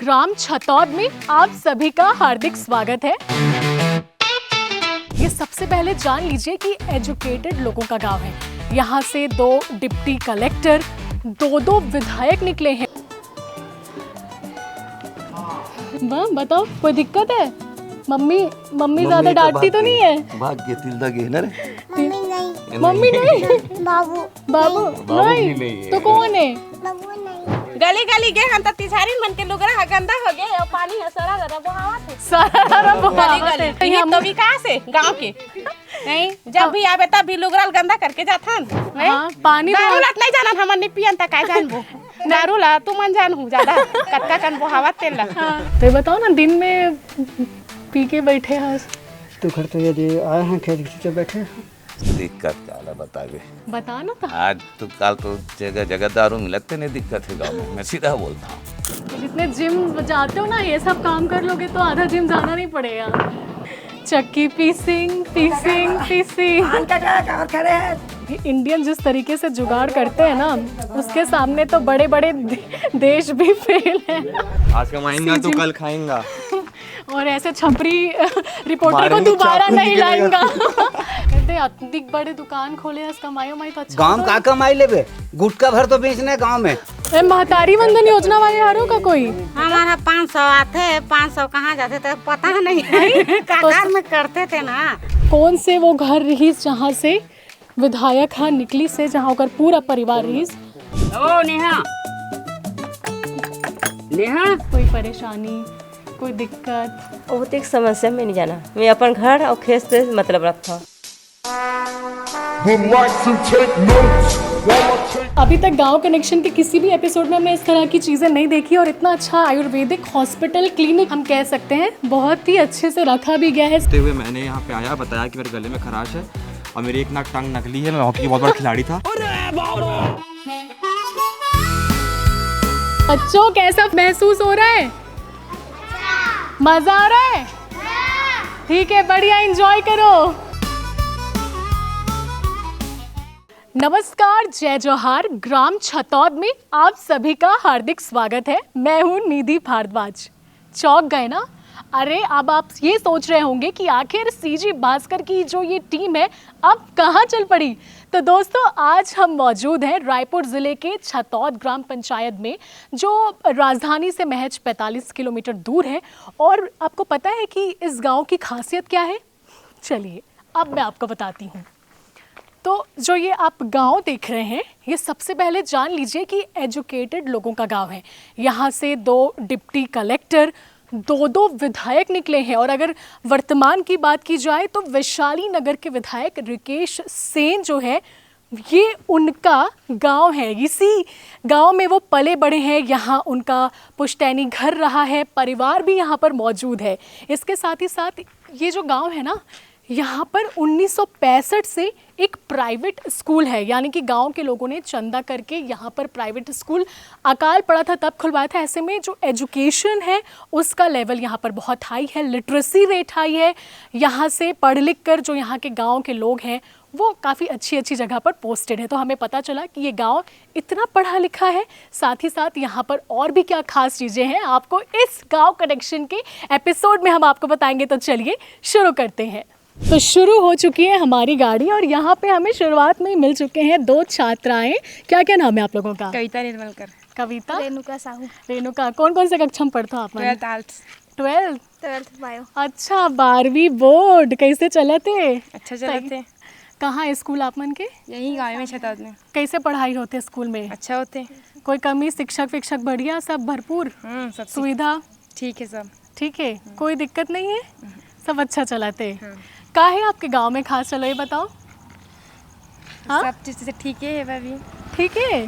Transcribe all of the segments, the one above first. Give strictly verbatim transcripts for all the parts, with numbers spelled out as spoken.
ग्राम छतौद में आप सभी का हार्दिक स्वागत है। ये सबसे पहले जान लीजिए कि एजुकेटेड लोगों का गांव है। यहाँ से दो डिप्टी कलेक्टर, दो दो विधायक निकले हैं। वाह, बताओ, कोई दिक्कत है? मम्मी, मम्मी ज्यादा डांटती तो नहीं है? भाग के तिलदा गे ना रे। मम्मी नहीं। मम्मी नहीं। बाबू। बाबू? बाबू भी नहीं है। तो कौन है? बाबू नहीं। गली गली गे हन त तिजहारिन मन के लुगरा ह गंदा हो गे अउ पानी ह सरा ररा बोहावत हे। सरा ररा बोहावत हे। ये तो विकास है गांव के। नहीं, जब भी आवे तब भी लुगरा ल गंदा करके जाथन। हाँ, पानी दारू बोहा- लत नहीं जानन, हमन नहीं पियन त काय जानबो। दारू ला तू मन जानहू ज्यादा, कतका कन बोहावत तेल ला। हाँ। तो ये बताओ ना, दिन में पी के बैठे हस। तो घर तो ये दे आए हैं, खेत के चुपचाप बैठे हैं। दिक्कत काला बताबे। बता ना तो। आज तो काल तो जगह जगह दारू मिलत ते नहीं दिक्कत है गांव में, मैं सीधा बोलता हूँ। जितने जिम जाते हो ना, ये सब काम कर लोगे तो आधा जिम जाना नहीं पड़ेगा। चक्की पीसिंग, पीसिंग, पीसिंग। पान का क्या और खड़े हैं? ये इंडियन जिस तरीके से जुगाड़ करते हैं ना, उसके सामने तो बड़े बड़े दे- देश भी फेल हैं। आज कमाएंगा तो कल खाएंगा। और ऐसे छपरी रिपोर्टर को मारेंगे दोबारा चाकू नहीं निकलेगा। लाएंगा। कहते अतिक बड़े दुकान खोले हस, कमाई उमाई तो अच्छा गांव तो का है। कमाई लेबे, गुटखा भर तो बेचना है गांव में। ए, महतारी वंदन योजना वाले हरो का कोई? हमारा पाँच सौ आथे, पाँच सौ कहाँ जाथे तो पता नहीं। कतार में करते थे ना। कौन से वो घर रहीस जहाँ से विधायक हा निकलिस हे, जहाँ ओकर पूरा परिवार रहीस? ओ नेहा, नेहा। कोई परेशानी, कोई दिक्कत? बहुत एक समस्या में नहीं जाना, मैं अपन घर और खेत से मतलब रखता हूँ। Would like to take notes while I take अभी तक गांव कनेक्शन के किसी भी एपिसोड में हमने इस तरह की चीजें नहीं देखी और इतना अच्छा आयुर्वेदिक हॉस्पिटल क्लिनिक हम कह सकते हैं, बहुत ही अच्छे से रखा भी गया है। सोते हुए मैंने यहाँ पे आया, बताया कि मेरे गले में खराश है और मेरी एक नाक टंग नकली है, मैं हॉकी बहुत बड़ा खिलाड़ी था। बच्चों, कैसा महसूस हो रहा है? मजा आ रहा है? ठीक है, बढ़िया, एंजॉय करो। नमस्कार, जय जोहार। ग्राम छतौद में आप सभी का हार्दिक स्वागत है। मैं हूं निधि भारद्वाज। चौंक गए ना? अरे, अब आप ये सोच रहे होंगे कि आखिर सीजी भास्कर की जो ये टीम है, अब कहाँ चल पड़ी। तो दोस्तों, आज हम मौजूद हैं रायपुर जिले के छतौद ग्राम पंचायत में, जो राजधानी से महज पैंतालीस किलोमीटर दूर है। और आपको पता है कि इस गांव की खासियत क्या है? चलिए, अब मैं आपको बताती हूँ। तो जो ये आप गांव देख रहे हैं, ये सबसे पहले जान लीजिए कि एजुकेटेड लोगों का गांव है। यहाँ से दो डिप्टी कलेक्टर, दो दो विधायक निकले हैं। और अगर वर्तमान की बात की जाए तो वैशाली नगर के विधायक रिकेश सेन जो है, ये उनका गांव है। इसी गांव में वो पले बढ़े हैं, यहाँ उनका पुश्तैनी घर रहा है, परिवार भी यहाँ पर मौजूद है। इसके साथ ही साथ ये जो गांव है ना, यहाँ पर उन्नीस सौ पैंसठ से एक प्राइवेट स्कूल है, यानी कि गांव के लोगों ने चंदा करके यहाँ पर प्राइवेट स्कूल अकाल पड़ा था तब खुलवाया था। ऐसे में जो एजुकेशन है उसका लेवल यहाँ पर बहुत हाई है, लिटरेसी रेट हाई है। यहाँ से पढ़ लिख कर जो यहाँ के गांव के लोग हैं वो काफ़ी अच्छी अच्छी जगह पर पोस्टेड है। तो हमें पता चला कि ये गांव इतना पढ़ा लिखा है। साथ ही साथ यहाँ पर और भी क्या खास चीज़ें हैं, आपको इस गांव कनेक्शन के एपिसोड में हम आपको बताएंगे। तो चलिए शुरू करते हैं। तो शुरू हो चुकी है हमारी गाड़ी और यहाँ पे हमें शुरुआत में ही मिल चुके हैं दो छात्राएं। क्या क्या नाम है आप लोगों का? कविता निर्मलकर। कविता। रेणुका साहू। रेणुका, कौन कौन से कक्षा में पढ़ते हो आप? Twelfth arts. Twelfth. Twelfth bio. अच्छा, बारहवीं बोर्ड कैसे चलत हे? अच्छा चलत हे। कहाँ है स्कूल आप मन के? यही गाँव में, छतौद में। कैसे पढ़ाई होते स्कूल में? अच्छा होते। कोई कमी, शिक्षक विक्षक बढ़िया, सब भरपूर? हम्म, सब ठीक। सुविधा? ठीक है सब। ठीक है, कोई दिक्कत नहीं है, सब अच्छा चलत हे। हाँ। का है आपके गांव में खास, चलो ये बताओ। हाँ? सब चीज से ठीक है भाभी। ठीक है,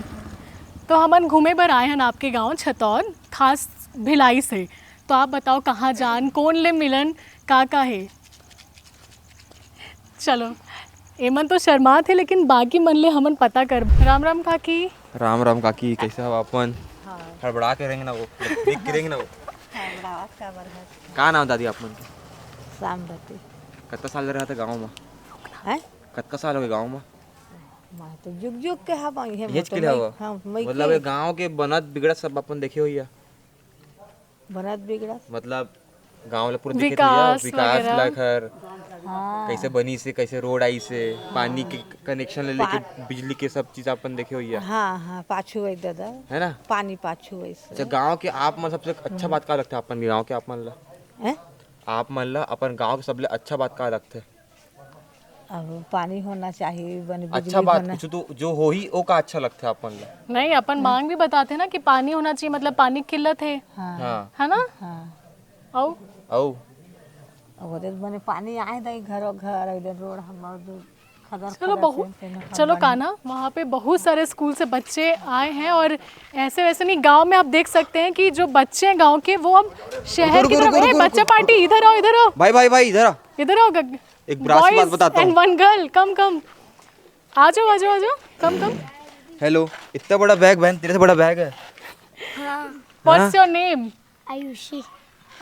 तो हमन घूमे बर आए हन आपके गांव छतौद, खास भिलाई से। तो आप बताओ कहाँ जान, कौन ले मिलन, का का है? चलो, एमन तो शर्मात हे, लेकिन बाकी मन ले हमन पता कर। राम राम काकी। राम राम काकी, कैसे हो आप मन? हाँ। हड़बड़ा के रहेंगे ना वो, देख के रहेंगे ना वो। हड़बड़ावत काबर है? का नाम दादी आप मन के? सामवती। कतना साल रहा था गाँव में? हैं? कतका साल हो गए गाँव में? मैं तो जुग जुग के हवा, ये हेच के लिए हवा। हाँ, मैं मतलब के ये गाँव के बनत बिगड़त सब अपन देखे हुई है। बनत बिगड़त। मतलब गांव ला पूरा देखे विकास विकास वगैरह। ला घर हाँ। कैसे बनी से, कैसे रोड आई से, पानी के कनेक्शन ले लेके बिजली के सब चीज अपन देखे हुई है। हाँ हाँ, पाछू है दादा। है ना? पानी पाछू है से। अच्छा, गांव के आप मन सबसे अच्छा बात का लगता है अपन गांव के आप मन ला? हैं? आप मन ला अपन गांव के सबले अच्छा बात का लगथे? अब पानी होना चाहिए, बने बिजली अच्छा बात होना। कुछ तो जो होही, ओ का अच्छा लगथे अपन ला? नहीं, अपन मांग भी बताते ना कि पानी होना चाहिए, मतलब पानी किल्लत है। हाँ। हाँ। है ना? हाँ। आओ। आओ। अब ओदे बने पानी आए दई घरों घर, एकदम रोड हमर दू खदर चलो, खदर बहुत से, से न चलो, खदर। कान्हा, वहाँ पे बहुत सारे स्कूल से बच्चे आए हैं और ऐसे वैसे नहीं, गांव में आप देख सकते हैं कि जो बच्चे हैं गांव के, वो अब शहर रुको, की रुको, तरफ। रुको, ए, रुको, बच्चा रुको। पार्टी, इधर आओ, इधर आओ। भाई, भाई, भाई, इधर आ। इधर आओ, गग-, एक बुरा सी बात boys बताता हूँ। And one girl, come, come। आ जाओ, आ जाओ, आ जाओ, come, come। हेलो, इतना बड़ा बैग बहन, तेरे से बड़ा बैग है। What's your name? आयुषी।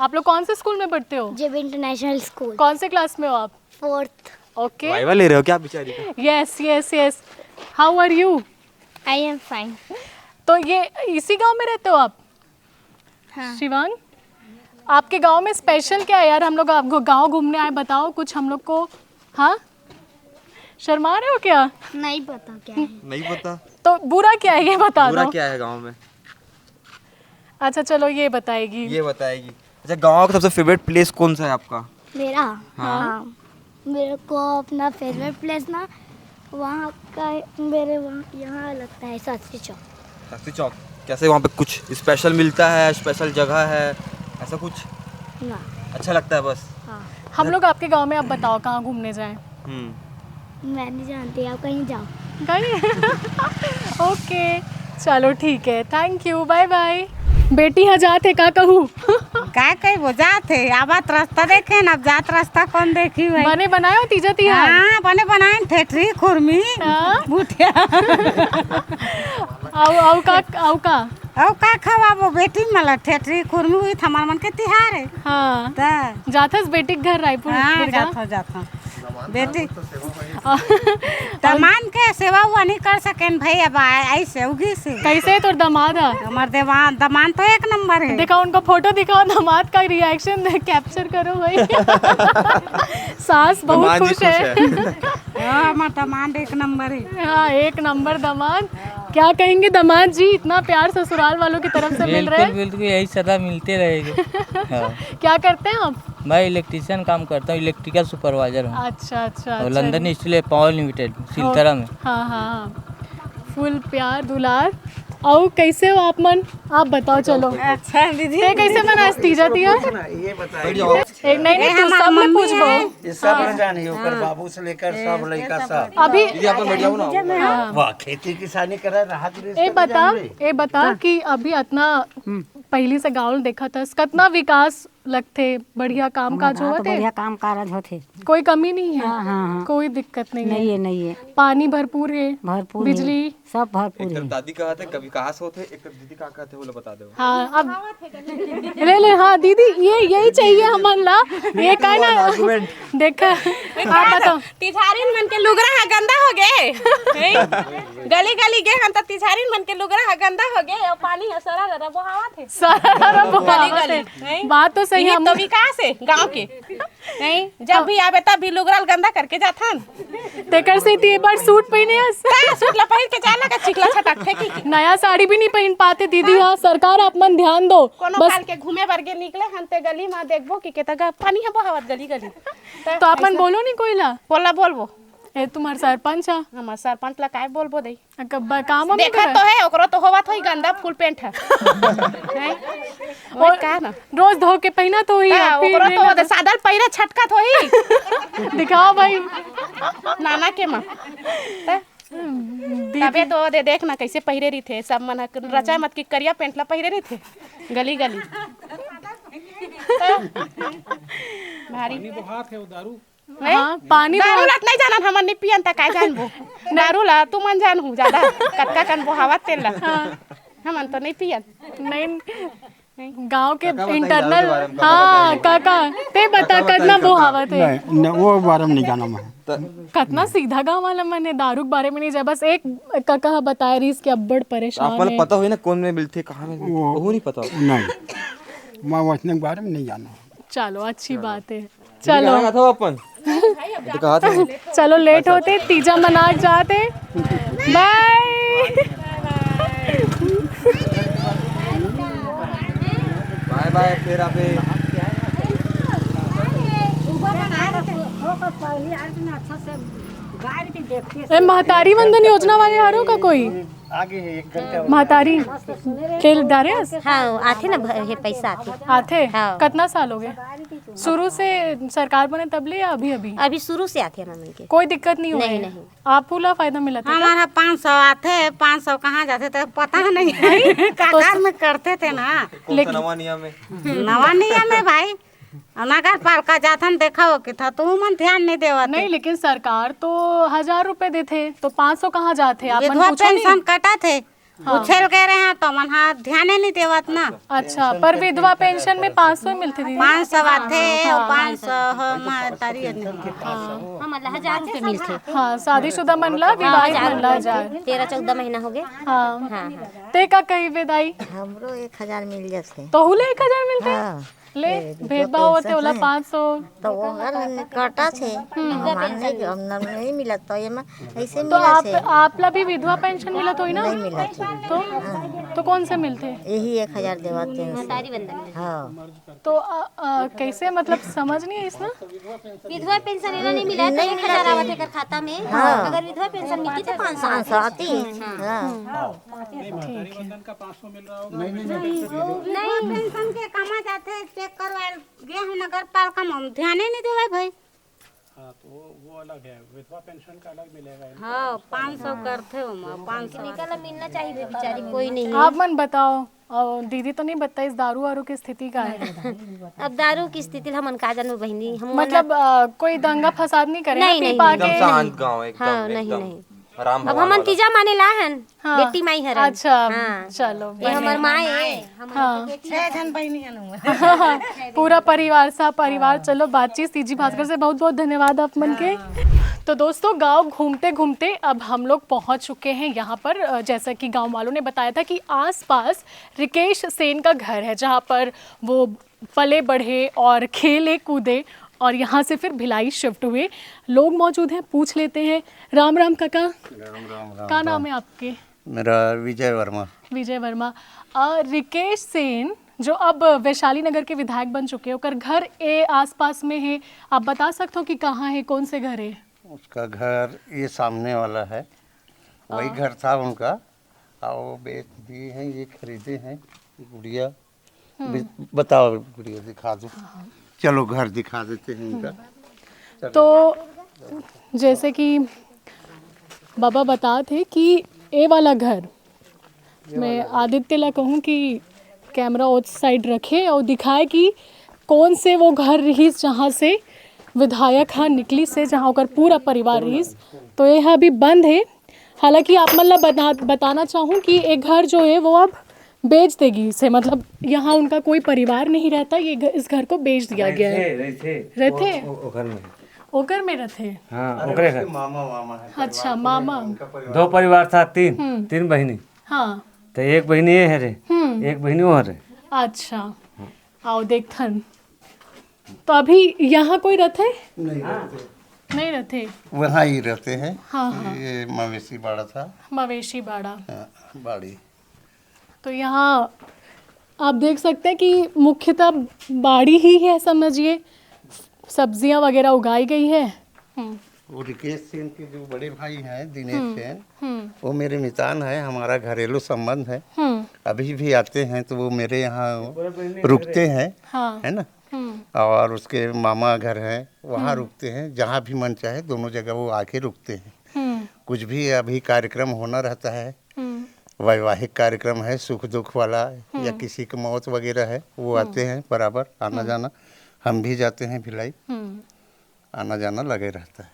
आप लोग कौन से स्कूल में पढ़ते हो? जेबी इंटरनेशनल स्कूल। कौन से क्लास में हो आप? फोर्थ। ओके। वाइवा ले रहे हो क्या आप बेचारी का? Yes, yes, yes। How are you? I am fine। तो ये इसी गांव में रहते हो आप? हाँ। शिवांग, आपके गांव में स्पेशल क्या है यार? हम लोग आपको गांव घूमने आए, बताओ कुछ हम लोग को। हाँ, शर्मा रहे हो क्या? नहीं पता क्या है। नहीं पता। तो बुरा क्या है, ये बता बुरा दो। क्या है गांव में? अच्छा, चलो, ये बताएगी। ये बताएगी। अच्छा, गांव का सबसे फेवरेट प्लेस कौन सा है आपका? मेरा? हाँ। हाँ। मेरे को अपना फेवरेट प्लेस ना वहाँ का, मेरे वहाँ, यहाँ लगता है शास्त्री चौक। शास्त्री चौक। कैसे, वहाँ पे कुछ स्पेशल मिलता है, स्पेशल जगह है, ऐसा कुछ? ना। अच्छा लगता है बस? हाँ। हम लोग आपके गांव में, आप बताओ कहाँ घूमने जाएं? हम्म। मैं नहीं जानती, आप कहीं जाओ। कहीं? ओके, चलो ठीक है, थैंक यू, बाय बाय। बेटी ह जात हे, का कहूँ? का कही, वो जात हे, आवत रास्ता देखे ना, अब जात रास्ता कौन देखी भाई? बने बनाए हो तीजा तिहार? हाँ, बने बनाए, ठेठरी, खुरमी, हाँ? भुटिया। अउ, अउ का, अउ का? अउ का खवाबो बेटी मला, ठेठरी, खुरमी, हुई हमार मन के तिहार है। हाँ। त? जाथस बेटी के घर रायपुर, हाँ, दुर्गा? जाथो, जाथो। बेटी, दमान के सेवा हुआ नहीं कर सकेन भाई, अब आ-, ऐसे उगी से। कैसे है तोर दमाद ह? हमार दमान, दमान तो एक नंबर है। देखा, उनका फोटो दिखाओ, दमाद का रिएक्शन कैप्चर करो भाई। सास बहुत दमाद जी खुश खुश है। है। हाँ, हमार दमाद एक नंबर है। हाँ, एक नंबर दमाद। क्या कहेंगे दमाद जी, इतना प्यार ससुराल वालों की तरफ से मिल रहे हैं। बिल्कुल, बिल्कुल, यही सदा मिलते रहेगा। हाँ। क्या करते हैं आप? मैं इलेक्ट्रिशियन काम करता हूँ, इलेक्ट्रिकल सुपरवाइजर हूँ। अच्छा, अच्छा, और अच्छा। London steel power limited, Siltara में। हाँ, हाँ, हाँ। फुल प्यार दुलार। और कैसे हो आप मन? आप बताओ, चलो। अच्छा दीदी। ते कैसे बनाए तीजा तिहार? ये बताइए। एक नहीं, नहीं, ए, तू हमार सब ले मम्मी पूछबो। है। ये सब हाँ। न जानी, ओकर हाँ। बाबू से लेकर सब ए, लइका सब। अभी दीदी, अपन बैठ जाओ ना। हाँ। वाह, खेती किसानी करे, राहत गृहस्थ ए के बता, जान ले। ए बता हाँ। कि अभी इतना हम्म। पहली से गाँव देखत हस, कितना विकास लगथे, बढ़िया काम काज हमार होवत तो हे? बढ़िया काम काज होथे। कोई कमी नहीं है? हाँ, हाँ, हाँ। कोई दिक्कत नहीं है? नहीं है, नहीं है। पानी भरपूर है? भरपूर है। बिजली? सब भरपूर एक तरफ है। दादी कहत हे, कभी कहाँ से होथे, एक तरफ दीदी का कहत हे, वो लो बता दो। हाँ, अब ले, ले, हाँ, दीदी, ये, यही चाहिए हमन ला। ये का ना, argument। देखा, आप बताओ। तिजहारिन मन के लुगरा ह गंदा हो गे। हैं? गली गली गे हन त तिजहारिन मन के लुगरा ह गंदा हो गे, अउ पानी ह सरा ररा बोहावत हे। सरा ररा गली बोहावत गली, हे। हैं? बात तो सही ये हम तो विकास हे गांव के। नहीं, जब भी आवे तब भी लुगरा ल गंदा करके जाथन। तेकर सेती ए बार सूट पहिने हस। का सूट ला पहिर के जाला का चिखला छटकथे की? नया साड़ी भी नहीं पहिन पाते दीदी। हाँ। हाँ, सरकार आप मन ध्यान दो। कोनो बस काल के घूमे बर गे निकले हन ते गली मा देखबो कि केतगा पानी ह बोहावत गली गली। त तो आप मन ऐसा बोलो नहीं कोई ला। बोला बोलबो। ए, तुम्हार सरपंच ह। हमर सरपंच ला काय बोलबो दई? क-, ब-, काम में देखत करे? तो हे, ओकरो तो होवत होही गंदा फुल पेंट ह। हैं? और ओए का ना? रोज धो के पहिनत होही, हाँ, या फिर ओकरो तो मेला होत, सादल पहिरे छटकत होही। दिखाओ भाई। नाना के माँ। त? दीदी। तबे तो दे देख ना कैसे पहिरे रहिथे, सब मन ह रचा मत की करिया पेंट ला पहिरे रहिथे, गली गली। त? भारी। पानी बोहात हे, वो दारू। हैं? हाँ, पानी दारू बहुत ला त नहीं जानन, हमन नहीं पियन, त काय जानबो? दारू ला तुमन जानहू ज्यादा, कतका कन बोहावत तेल ला। हाँ। हमन तो नहीं पियन। नहीं, गांव के काका बताई दारू के इंटरनल, बारे में, काका हाँ, बताई। काका, ते बता, काका बताई, कतना काका। बोहावत हे? नहीं, नहीं, वो बारे में नहीं जाना मैं। त- कतना सीधा गांव वाला मन हे, दारू के बारे में नहीं जाए। बस एक काका ह बताए रहिस कि अब्बड़ परेशान आप मन हे। पता होई ना कौन में मिलथे, कहाँ में मिलथे, वो वहू नहीं पता। नहीं। मैं वैष्णव के बारे में नहीं जाना। चलो, अच्छी बात है। चलो, कहा था अपन? ये तो कहा था। चलो, लेट होते, तीजा मना जाते। बाय। बाय बाय, फिर आप ए, महतारी वंदन योजना वाले हरो का कोई? महतारी के डारे हस? हाँ, आथे ना भ- हे पैसा आथे। आथे? हाँ। कतना साल हो गए शुरू से सरकार बने तब ले या अभी अभी? अभी शुरू से आथे हमन के। कोई दिक्कत नहीं हुआ नहीं, है? नहीं। आपू ला फायदा मिला था? हमारा पाँच सौ आथे, पाँच सौ कहाँ जाथे तो पता नहीं है। कतार में करते थे ना। कौन सा नवा नियम है? नवा नियम है भाई। नगर पालिका जाथन, देखा हो कि था, तू मन ध्यान नहीं देवत नहीं, लेकिन सरकार तो हजार रुपए देथे, तो पाँच सौ कहाँ जाथे? आप मन विधवा पूछो नहीं? पेंशन कटा थे, उछल गए रहे हैं तो मन हा ध्यान ही नहीं देवत ना। अच्छा, पर विधवा पेंशन में पाँच सौ मिलती थी। पाँच सौ आथे, पाँच सौ हो महतारी। हाँ, मतलब हजार रुपये मिलथे। हाँ, शादीशुदा मन ला, विवाहित मन ला हजार। तेरह चौदह महीना हो गए। हाँ, हाँ, हाँ। ते का कही बेदाई? हमरो एक हजार मिल जाथे। तोहू ले एक हजार मिलते? हाँ। ले, ए, भेदभाव होते ओला पाँच सौ। तो ओकर कटा थे। हमार नहीं, हम नहीं मिलत तो ये में ऐसे तो मिला आप थे। आप ला भी विधवा पेंशन मिलत होई ना? नहीं मिलत थे। तो तो कौन से मिलते? यही एक हजार देवत थे। महतारी वंदन में। हाँ। तो अ, अ, कैसे, मतलब, समझ नहीं है इसमें। विधवा पेंशन एला नहीं मिला तो एक हजार आवत एकर खाता में। अगर विधवा पेंशन मिलती तो पाँच सौ पाँच सौ आती। हाँ। विधवा पेंशन के कमा जाथे, चेक करवा गए हम नगर पालिका में, हम ध्यान ही नहीं देवे भाई। हाँ, तो वो वो अलग है, विधवा पेंशन का अलग मिलेगा इनको। हाँ, पाँच सौ करथे ओमा, पाँच सौ। निकल मिलना चाहिए बेचारी, कोई नहीं। आप मन बताओ, अ, दीदी तो नहीं बताइस दारू वारू की स्थिति का है? अब दारू की स्थिति ला हमन का जानबो बहिनी, हम मतलब, अ, कोई दंगा फसाद नहीं करे ना, नहीं, पी नहीं, पा नहीं। एकदम के? शांत गांव, एकदम हाँ, नहीं, एकदम नहीं। राम अब भगवान हमन वाला। तीजा माने ला हन, हाँ। बेटी माई हरन। अच्छा, हाँ। चलो, ये हमार माए, हम हाँ। छह जन बहिनी हन हमन। पूरा परिवार सा परिवार। चलो, बातचीत तीजी भास्कर से। बहुत बहुत धन्यवाद आप मन के। तो दोस्तों, गांव घूमते घूमते अब हम लोग पहुंच चुके हैं यहाँ पर। अ, जैसा कि गांव वालों ने बताया था कि आसपास रिकेश सेन का घर है, जहाँ पर वो पले बढ़े और खेले कूदे और यहाँ से फिर भिलाई शिफ्ट हुए। लोग मौजूद हैं, पूछ लेते हैं। राम राम काका। राम राम राम। का नाम है आपके? मेरा विजय वर्मा। विजय वर्मा। अ, रिकेश सेन जो अब वैशाली नगर के विधायक बन चुके हैं, ओकर घर ए आसपास में है, आप बता सकते हो कि कहाँ है, कौन से घर है? उसका घर ये सामने वाला है, वही घर था उनका। और वो बेच दिए हैं, ये खरीदे हैं। गुड़िया, बि- बताओ गुड़िया, दिखा दो। चलो घर दिखा देते हैं उनका। तो जैसे कि बाबा बता थे कि ए वाला घर, मैं आदित्य ला कहूँ कि कैमरा उस साइड रखे और दिखाए कि कौन से वो घर रहीस जहाँ से विधायक हा निकलिस हे, जहाँ ओकर पूरा परिवार रहीस। तो ये हा अभी बंद है। हालांकि आप मन ला बता, बताना चाहूँ कि एक घर जो है वो अब बेच देगी से, मतलब यहाँ उनका कोई परिवार नहीं रहता, ये घर, इस घर को बेच दिया गया है। रहिथे, रहिथे? ओ- ओ- ओकर में। ओकर में रहिथे? हाँ, ओकरे घर। मामा वामा है। अच्छा, मामा। दो परिवार था, तीन, हम्म। तीन बहिनी। हाँ। तो एक बहिनी ये है रे, हम्म। एक बहिनी वो रे। अच्छा, आओ देखथन। तो अभी यहाँ कोई रहिथे? नहीं रहिथे। वहाँ ही रहते हैं। हाँ, हाँ। ये मवेशी बाड़ा था। मवेशी बाड़ा। हाँ, बाड़ी। तो यहाँ आप देख सकते हैं कि मुख्यतः बाड़ी ही है, समझिए, सब्जियाँ वगैरह उगाई गई है। हम्म। वो रिकेश सेन के जो बड़े भाई हैं दिनेश सेन, हम्म। वो मेरे मितान है, हमारा घरेलू संबंध है। हम्म। अभी भी आते हैं तो वो मेरे यहाँ रुकते हैं, हाँ। है ना। हम्म। और उसके मामा घर हैं, वहाँ रुकते हैं। जहाँ भी मन चाहे दोनों जगह वो आके रुकते हैं। हम्म। कुछ भी अभी कार्यक्रम होना रहता है, हम्म। वैवाहिक कार्यक्रम है, सुख दुख वाला, या किसी की मौत वगैरह है, वो आते हैं बराबर, आना जाना। हम भी जाते हैं भिलाई, हम्म। आना जाना लगे रहता है।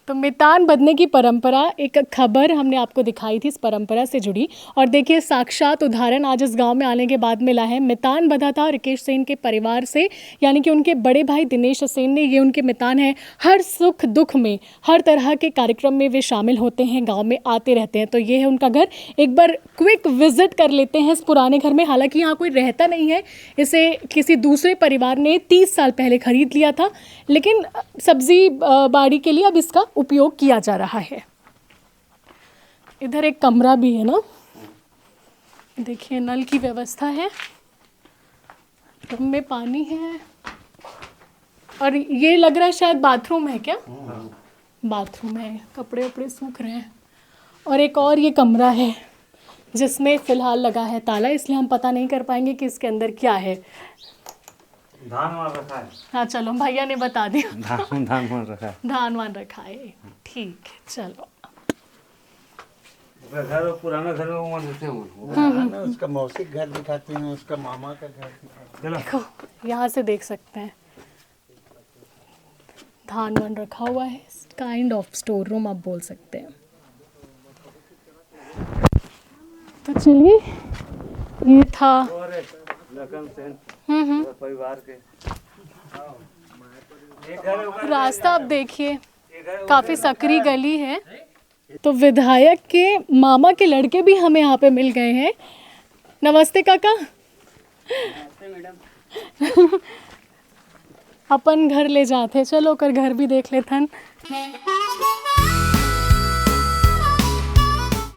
तो मितान बंधने की परंपरा, एक खबर हमने आपको दिखाई थी इस परंपरा से जुड़ी। और देखिए, साक्षात उदाहरण आज इस गांव में आने के बाद मिला है। मितान बंधा था रिकेश सेन के परिवार से, यानी कि उनके बड़े भाई दिनेश सेन ने, ये उनके मितान है। हर सुख दुख में, हर तरह के कार्यक्रम में वे शामिल होते हैं, गांव में आते रहते हैं। तो ये है उनका घर। एक बार क्विक विजिट कर लेते हैं इस पुराने घर में। हालांकि यहाँ कोई रहता नहीं है, इसे किसी दूसरे परिवार ने तीस साल पहले खरीद लिया था, लेकिन सब्जी, अ, बाड़ी के लिए अब इसका उपयोग किया जा रहा है। इधर एक कमरा भी है ना, देखिए, नल की व्यवस्था है, ड्रम में पानी है। और ये लग रहा है शायद बाथरूम है क्या? बाथरूम है, कपड़े उपड़े सूख रहे हैं। और एक और ये कमरा है जिसमें फिलहाल लगा है ताला, इसलिए हम पता नहीं कर पाएंगे कि इसके अंदर क्या है। धान वान रखा है। हाँ, चलो, भैया ने बता दिया। धान धान वान रखा है। धान वान रखा है। ठीक है, चलो। घर, पुराना घर में वो मन रहते हैं। हाँ, ना, उसका मौसी का घर दिखाती हूँ, उसका मामा का घर दिखाती हूँ। देखो, यहाँ से देख सकते हैं, धान वान रखा हुआ है। काइंड ऑफ स्टोर रूम आप बोल सकते हैं। तो चलिए, ये था। लखन सेन हम्म हम्म। परिवार के। रास्ता आप देखिए, काफी सकरी गली है। तो विधायक के मामा के लड़के भी हमें यहाँ पे मिल गए हैं। नमस्ते काका। अपन घर ले जाते, चलो ओकर घर भी देख लेथन।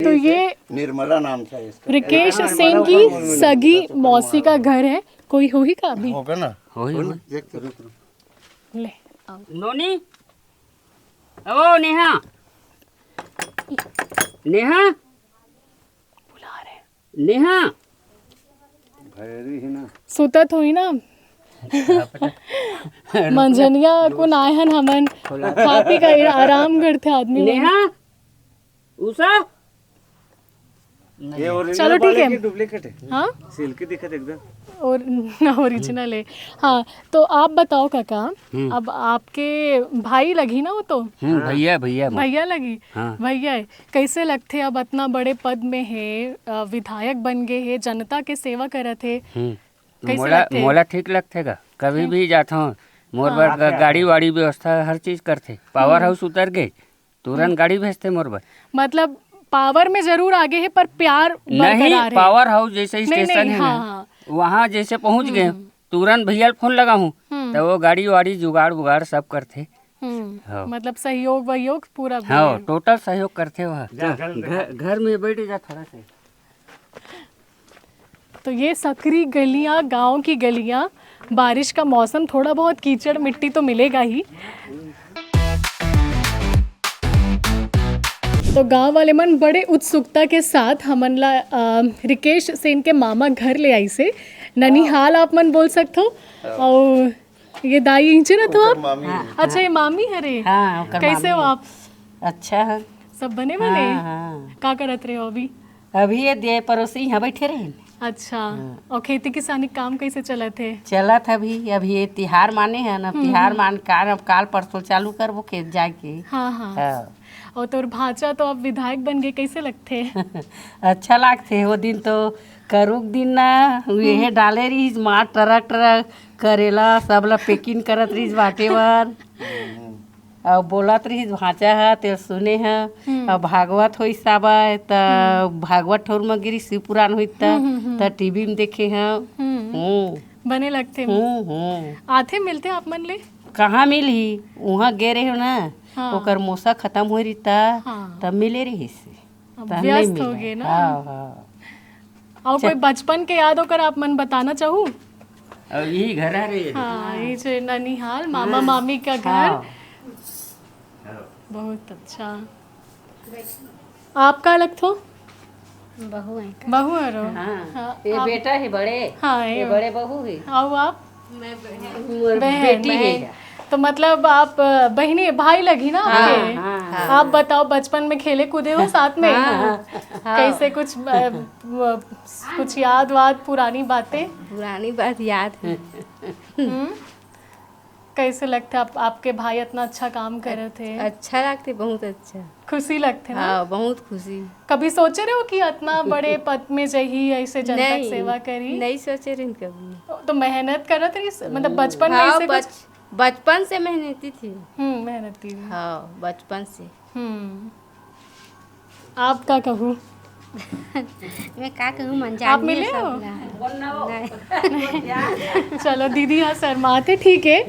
तो ये निर्मला नाम था इसका। रिकेश सिंह की सगी मौसी का घर है। कोई होही का अभी? होगा ना। होही होही। देख तो रुक रुक। ले आओ। नोनी, ओ नेहा, नेहा, बुला रहे हैं। नेहा। भैरी ही ना। सुतत होही ना। मंझनिया को नाय हन हमन, खा पी के आराम करथे आदमी मन। नेहा, उषा। ये original चलो, ठीक वाले है। की डुप्लीकेट है। हाँ, सिल्की दिखत एकदम। और ओरिजिनल है। हाँ, तो आप बताओ काका, अब आपके भाई लगी ना वो तो? हम्म, भैया भैया मोर। भैया लगी। हाँ। भैया, कैसे लगथे, अब इतना बड़े पद में है, अ, विधायक बन गए है, जनता के सेवा करत है, हम्म। कैसे मोला लगथे? मोला ठीक लगथे गा। कभी भी जात हूँ, मोर बर गा- गाड़ी वाड़ी व्यवस्था हर चीज करथे। पावर हाउस उतर गए, तुरंत गाड़ी भेजथे मोर बर। मतलब, पावर में जरूर आगे है, पर प्यार नहीं, बरकरार है। पावर हाउस जैसे नहीं, स्टेशन नहीं, है हाँ, ना, हाँ। वहाँ जैसे पहुँच गए, तुरंत भैया फोन लगाऊँ, तो वो गाड़ी वाड़ी जुगाड़ बुगाड़ सब करथे। हम्म, हाँ। मतलब, सहयोग वयोग पूरा भी हाँ, है। टोटल सहयोग करथे वह। घर, घर में बैठ जा थोड़ा सा। तो ये सकरी गलियां, गांव की गलियां, बारिश का मौसम, थोड़ा बहुत कीचड़ मिट्टी तो मिलेगा ही। तो गांव वाले मन बड़े उत्सुकता के साथ हमन ला, अ, रिकेश सेन के मामा घर ले आइसे। ननिहाल आप मन बोल सकथो। और ये दाई इंचे रहथो आप? अच्छा, ये मामी हरे। हाँ, ओकर कैसे हो मामी। आप? अच्छा है। सब बने बने? हाँ, हाँ। का करत रहे हो अभी? अभी ये दिए पड़ोसी यहाँ बैठे रहे। अच्छा। और खेती किसानी के काम कैसे चलत है? चलत है अभी, अभी ये तिहार माने है ना, तिहार मान काल, अब काल परसों चालू करबो खेत जाके। हाँ, हाँ। हाँ। और तोर भांचा तो अब विधायक बन गए, कैसे लगथे? अच्छा लागथे। वो दिन तो करुक दिन ना, ये डाले रहिस मार ट्रक ट्रक करेला, सब ला पैकिंग करत रहिस बांटे बर। अउ बोलत रहिस भांचा ह, तेल सुने ह। अउ भागवत होइस साबय, त भागवत ठौर म गिरिस, शिव पुराण होइस त, त टीवी म देखे ह। हम्म। बने लगथे। हम्म, हम्म। आथे मिलथे आप मन ले? कहाँ मिलही? उहाँ गे रहे हो ना, हाँ। ओकर मोसा खत्म हो रही त, हाँ। तब मिले रहिस। अब तब नहीं व्यस्त हो मिले। गए ना। हाँ, हाँ। और कोई बचपन के याद ओकर आप मन बताना चाहू? अब यही घर है रे। हाँ, ये जो ननिहाल, मामा मामी का घर। हाँ। बहुत अच्छा। आप का लगथो? बहू है। बहू हरो? हाँ। हाँ, ये आप- बेटा है बड़े। हाँ, ये ये बड़े बहू है। और आप? मोर बहन, बेटी है। बहन। तो मतलब आप, अ, बहिनी, भाई लगी ना हाँ, आपके? हाँ, हाँ। आप बताओ, बचपन में खेले कूदे हो साथ में? हाँ, हाँ। कैसे कुछ, अ, वो, कुछ याद वाद, पुरानी बातें? पुरानी बात याद है। हम्म? कैसे लगथे आप, आपके भाई इतना अच्छा काम करत हे? अच्छा लगथे, बहुत अच्छा। खुशी लगथे ना? हाँ, बहुत खुशी। कभी सोचे रहो कि इतना बड़े पद में जही, ऐसे जनता के नहीं, सेवा करी? नहीं सोचे रहिन कभी। तो मेहनत करत रही, मतलब बचपन में हाँ, ऐसे कुछ? बच, बचपन से मेहनती थी। हम्म, मेहनती थी। हाँ, बचपन से। हम्म। आप का कहू? मैं का कहूँ, मन आप मिले हो? चलो, दीदी यहाँ शर्माते, ठीक है।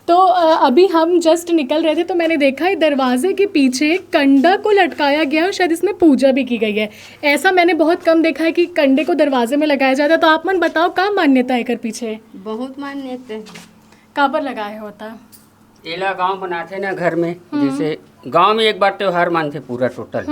तो अ, अभी हम जस्ट निकल रहे थे, तो मैंने देखा है दरवाजे के पीछे कंडा को लटकाया गया है, शायद इसमें पूजा भी की गई है। ऐसा मैंने बहुत कम देखा है कि कंडे को दरवाजे में लगाया जाता है। तो आप मन बताओ, का मान्यता है एकर पीछे? बहुत मान्यता है। काबर लगाए होता? एला गांव बनाथे ना घर में, जैसे गांव में एक बार त्योहार मानथे पूरा टोटल,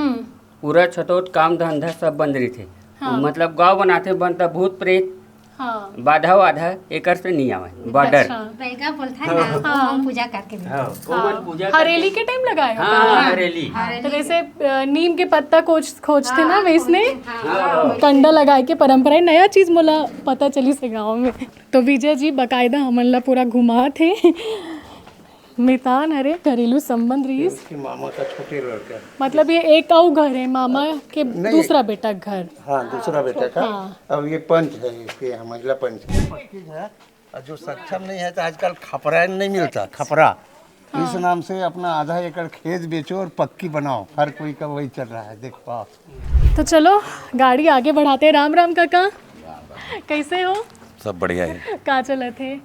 पूरा छतोत काम धंधा सब बंद रहिथे। मतलब गांव बनाथे, बनता भूत प्रेत, हाँ। बाधा वाधा एकर से नहीं आवे। बॉर्डर। अच्छा। बैगा बोलता है ना, वो हम पूजा करके भी। हाँ, ओमन पूजा हरेली के टाइम लगाए हो? हाँ, हरेली। तो जैसे अ, नीम के पत्ता खोज खोजते ना, वैसने कंडा लगाए के परंपरा है। नया चीज मोला पता चलिस हे गाँव में। तो विजय जी बकायदा हमन ला पूरा घुमात हे। मितान हरे, घरेलू संबंध रहिस। उसके मामा का छोटे लड़का। मतलब ये एक अउ घर है, मामा के दूसरा बेटा के घर। हाँ, दूसरा बेटा का। हाँ। अब ये पंच है, इसके यहाँ महिला पंच है। और जो सक्षम नहीं है तो आजकल खपरा नहीं मिलता, खपरा। इस नाम से अपना आधा एकड़ खेत बेचो और पक्की बनाओ, हर कोई का वही चल रहा है, देख पाओ। तो चलो, गाड़ी आगे बढ़ाते हैं। राम राम काका, कैसे हो? सब बढ़िया है। का चलत हे?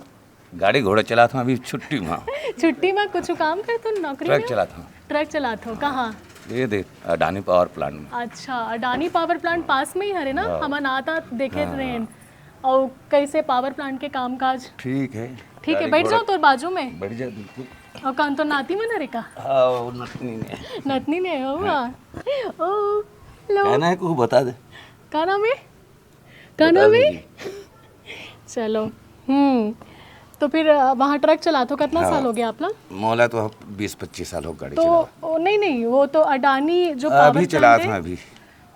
गाड़ी घोड़ा चलात हूँ अभी छुट्टी में। छुट्टी में कुछ काम करत हो, नौकरी ट्रक में? चलात हूँ। ट्रक चलात हो कहाँ? ये देख, अडानी पावर प्लांट में। अच्छा, अडानी पावर प्लांट पास में ही हरे ना? हाँ। हमन आत आत देखे हाँ, रहेन। हाँ। और कैसे पावर प्लांट के कामकाज? ठीक है। ठीक है, गाड़ी बैठ घोड़ा जाओ तोर बाजू में। बैठ जा बिल्कुल। और कौन तो नाती मन हरे का? हाँ, वो नतनी ने। नतनी ने हो? हाँ। ओ, लो। कहना है कुछ बता दे। का नाम है? का बता नाम है? दीजिए। चलो। हम्म। तो फिर अ, वहाँ ट्रक चलात हो, कितना हाँ। साल हो गया आप लोग? मोला तो अब बीस पच्चीस साल हो गाड़ी तो चलावा। ओ, नहीं नहीं, वो तो अडानी जो पावर अभी चलात प्लांट हूँ है, अभी।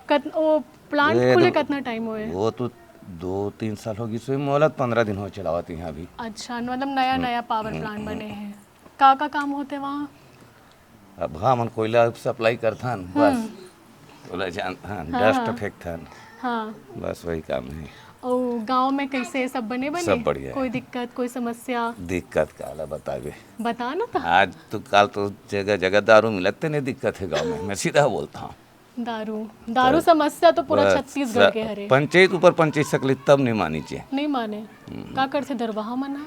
कत, ओ प्लांट ये खुले तो- कितना टाइम हुए? वो तो दो तीन साल हो गई, सो मोला तो पंद्रह दिन हो चलावत यहाँ अभी। अच्छा, मतलब नया नया पावर प्लांट बने हैं। का का काम होते वहाँ? अब हाँ, मन कोयला सप्लाई करथन बस। कोयला जान हाँ, डस्ट फेंकथन। हाँ। बस वही काम है। और गांव में कैसे, सब बने बने? सब बढ़िया है। कोई दिक्कत, कोई समस्या? दिक्कत काला बतावे। बता ना तो। आज तो काल तो जगह जगह दारू मिलत नहीं दिक्कत है गाँव में, मैं सीधा बोलता हूँ। दारू, दारू समस्या तो पूरा बस, छत्तीसगढ़ स- के हरे। पंचायत ऊपर पंचायत सकली तब नहीं मानी चे। नहीं माने। का करथे दरवाहा मना?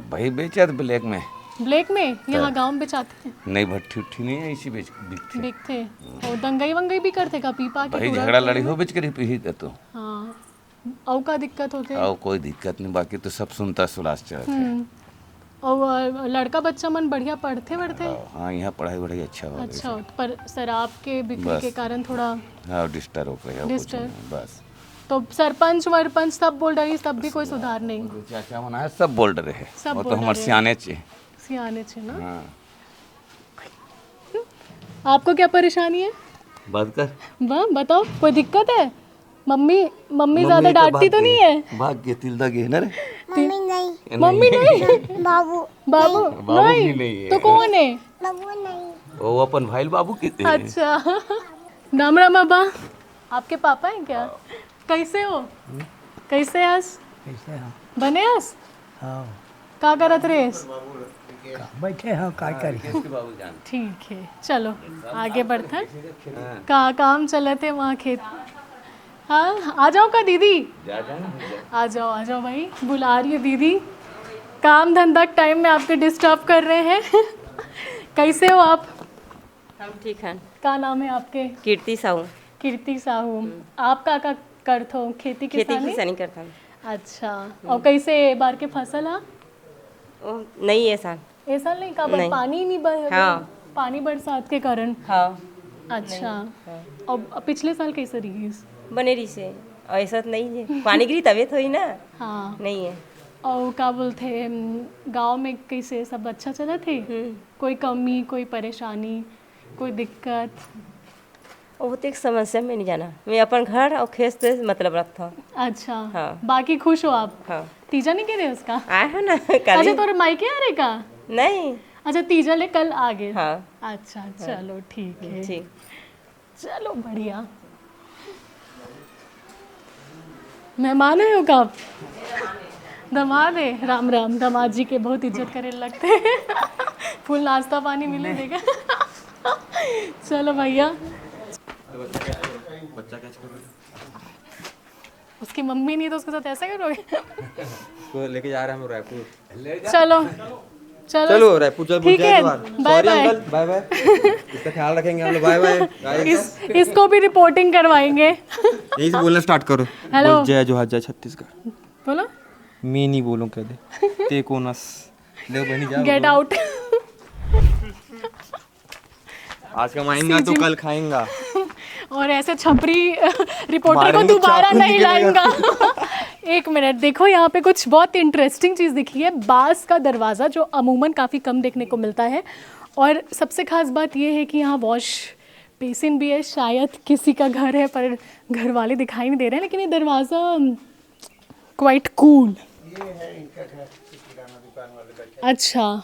भाई बेचत ब्लैक में। ब्लैक में? यहाँ गांव में बेचाथे? नहीं, भट्ठी उट्ठी नहीं है, इसी बेच बिकथे। बिकथे। और दंगई वंगई भी करथे का, पीपा के भाई टूरा झगड़ा उठा लड़ी के? हो बेच कर पी तो। हाँ। और का दिक्कत होथे? और कोई दिक्कत नहीं, बाकी तो सब सुनता सुलास चलत है। हम्म। और अ, लड़का बच्चा मन बढ़िया पढ़थे वढ़थे? हाँ, यहाँ पढ़ाई वढ़ाई अच्छा हो। अच्छा, पर शराब के बिक्री बस। के कारण थोड़ा हाँ, डिस्टर्ब हो गया, कुछ डिस्टर्ब। नहीं, बस। तो सरपंच वरपंच सब बोल रही, तब भी कोई सुधार नहीं? जो चाचा होना है, सब बोल रहे हैं। सब वो तो बोल हमारे रहे हैं। सियाने चे। सियाने चे ना। हाँ। आपको क्या परेशानी है? बात कर। वाह, बताओ, कोई दिक्कत है? मम्मी, मम्मी मम्मी ज्यादा तो डांटती भाग तो गई। नहीं है? भाग गई, तिलदा गई है ना रे। मम्मी नहीं। बाबू। बाबू बाबू नहीं। भी नहीं है। तो कौन है? बाबू नहीं। वो अपन भाई बाबू की थी। अच्छा। राम राम बाबा, आपके पापा हैं क्या? कैसे हो? कैसे हस? कैसे हो? बने हस? हाँ। का करत रेस? बैठे हो, का करी? ठीक है, चलो आगे बढ़ते हैं। का काम चलत है वहाँ खेत? हाँ, आ जाओ का दीदी? आ जाओ, आ जाओ भाई, बुला रही है दीदी। काम धंधा के टाइम में आपके डिस्टर्ब कर रहे हैं। कैसे हो आप? हम ठीक हैं। का नाम है आपके? कीर्ति साहू। कीर्ति साहू। आप का का करथो? खेती खेती किसानी? किसानी करता हूँ। अच्छा, और कैसे ए बार के फसल हा? ओ, नहीं है साल। ए साल नहीं, का बर? नहीं। पानी नहीं बर हाँ। पानी बरसात के कारण। हाँ। अच्छा। और पिछले साल कैसे रहिस? बने रही से। ऐसा तो नहीं है, पानी गिरी तबे तो ही ना। हाँ। नहीं है। और का बोलते हैं, गांव में कैसे, सब अच्छा चलत हे? हम्म। कोई कमी, कोई परेशानी, कोई दिक्कत? वो तो एक समस्या में नहीं जाना, मैं अपन घर और खेत से मतलब रखता हूँ। अच्छा। हाँ। बाकी खुश हो आप? हाँ। तीजा नहीं गिरे उसका? आए हो ना कल अच्छा, ही। तोरे मायके आ रहे का? नहीं। अच्छा, तीजा ले कल आ गे। हाँ। अच्छा, चलो ठीक है। ठीक। चलो बढ़िया। मेहमान आए हो का आप? दमाद है। राम राम। दमाद जी के बहुत इज्जत करे लगथे। फुल नाश्ता पानी मिले देगा। चलो भैया। बच्चा कैसे, बच्चा कैसे? उसकी मम्मी नहीं तो उसके साथ ऐसा करोगे? उसको लेके जा रहे हैं हम रायपुर। चलो, चलो। चलो, रायपुर चल, ठीक है, bye bye। Sorry uncle, bye bye। इसका ख्याल रखेंगे हम लोग, bye bye। इस, इसको भी reporting करवाएंगे। यहीं से बोलना start करो। Hello। बोल, जय जोहार, जय छत्तीसगढ़। बोलो। मैं नहीं बोलूँ, कह दे। ते कोनस। ले बहनी, जा, get out। आज कमाएंगा तो कल खाएंगा। और ऐसे छपरी reporter को दोबारा नहीं लाएंगा। एक मिनट, देखो यहाँ पे कुछ बहुत interesting चीज़ दिखी है। बांस का दरवाज़ा, जो अमूमन काफ़ी कम देखने को मिलता है, और सबसे खास बात ये है कि यहाँ wash basin भी है। शायद किसी का घर है, पर घर वाले दिखाई नहीं दे रहे हैं, लेकिन ये दरवाज़ा quite cool। अच्छा,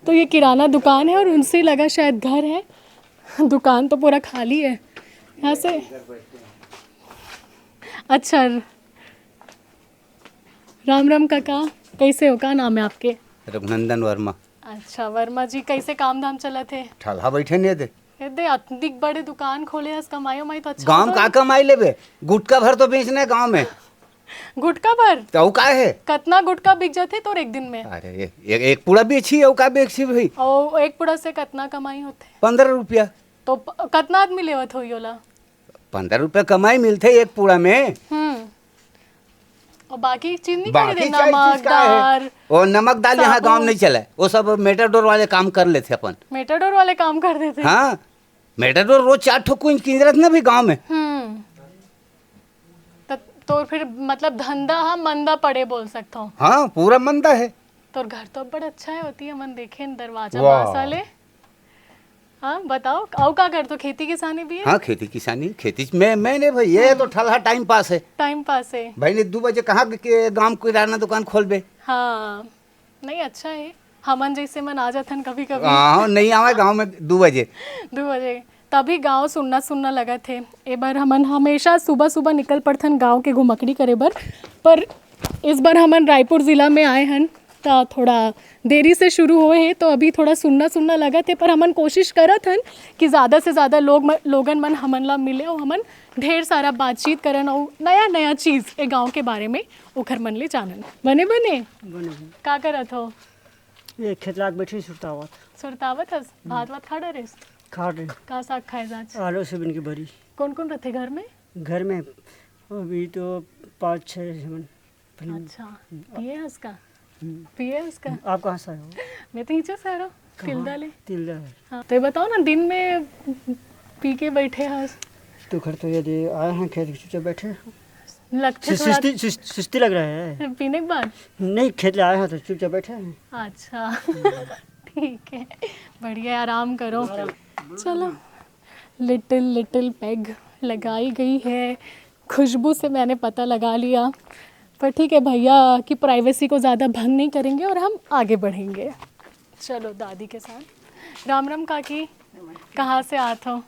तो ये किराना दुकान है और उनसे लगा शायद घर है। दुकान तो पूरा खाली है यहाँ से। अच्छा, राम राम काका, कैसे हो? का नाम है आपके? रघुनंदन वर्मा। अच्छा वर्मा जी, कैसे काम धाम चलत हे? ठलहा बैठे नहीं दे। ए दे, अतनी बड़े दुकान खोले हस, कमाई उमाई तो अच्छा गांव होत का होही। कमाई लेबे, गुटखा भर तो बेचना है गांव में। गुटखा भर? तो अउ का है? कतना गुटखा बिक जाथे तोर एक दिन में? अरे, एक, एक, एक पूड़ा बेची, अउ का बेची भाई? और एक पूड़ा से कतना कमाई होथे? पन्द्रह रुपया। तो प-, कतना आदमी लेवत होही ओला? पन्द्रह रुपया कमाई मिलथे एक पूड़ा में। हम्म। और बाकी चीज नहीं बाकी खरीदे, चार चीज नमक, का है? दाल, वो नमक दाल यहाँ गांव साबुन। नहीं चले, वो सब मेटाडोर वाले काम कर लेथे अपन। मेटाडोर वाले काम कर देथे। हाँ, मेटाडोर रोज चार ठो कुंज किंजरत ना भी गांव में। हम्म। त-, तो फिर मतलब धंधा हा मंदा पड़े बोल सकथो। हाँ, पूरा मंदा है। तोर घर तो बड़ अच्छा है होती है, मन देखे न दरवाजा वाह। बांस वाले। हाँ, बताओ, अउ का करथो? खेती किसानी भी है? हाँ, खेती किसानी, खेती में, मैं नहीं भाई, ये तो ठलहा time pass है। Time pass है। भाई ने दू बजे कहाँ के गांव किराना दुकान खोलबे? हाँ, नहीं, अच्छा है। हमन जैसे मन आ जाथन कभी-कभी। हाँ, नहीं आवे गांव में दू बजे। दू बजे। तभी गांव सुन्ना-सुन्ना लगत हे। ए बार हमन हमेशा सुबह-सुबह निकल पड़थन गांव के घुमकड़ी करे बर, पर इस बार हमन रायपुर जिला में आए हन, त थोड़ा देरी से शुरू होए हे, तो अभी थोड़ा सुन्ना-सुन्ना लगत हे, पर हमन कोशिश करत हन कि ज्यादा से ज्यादा लोग म-, लोगन मन हमन ला मिले अउ हमन ढेर सारा बातचीत करन अउ नया-नया चीज ए गांव के बारे में ओखर मन ले जानन। बने, बने? बने, बने। का करत हो? ये खेत लाग बैठी सुरतावत। सुरतावत हस? हम्म। भात वात खा डरेस? खा डरे। का साग खाए आज? आलू सोयाबीन की बरी। कौन कौन रथे घर में? घर में अभी तो पाँच छः जन। अच्छा, हम्म। पिए हस का? हम्म। पिए हस का? आप कहाँ से आए हो? मैं तो नीचे से आ रहा हूँ, कहाँ? तिल्दा ले। तिल्दा है। हाँ, तो ये बताओ ना, दिन में पी के बैठे हस। तो घर तो ये दे आए हैं, खेत के चुपचाप बैठे हैं। लगते सु-, थोड़ा सुस्ती, सुस-, सुस्ती लग रहा है। पीने के बाद? नहीं, खेत ले आए हैं तो चुपचाप बैठे हैं। अच्छा। ठीक है, बढ़िया है, आराम करो। चलो, little little peg लगाई गई है। खुशबू से मैंने पता लगा लिया, पर ठीक है, भैया की privacy को ज़्यादा भंग नहीं करेंगे और हम आगे बढ़ेंगे। चलो, दादी के साथ। राम राम काकी, कहाँ से आत हो?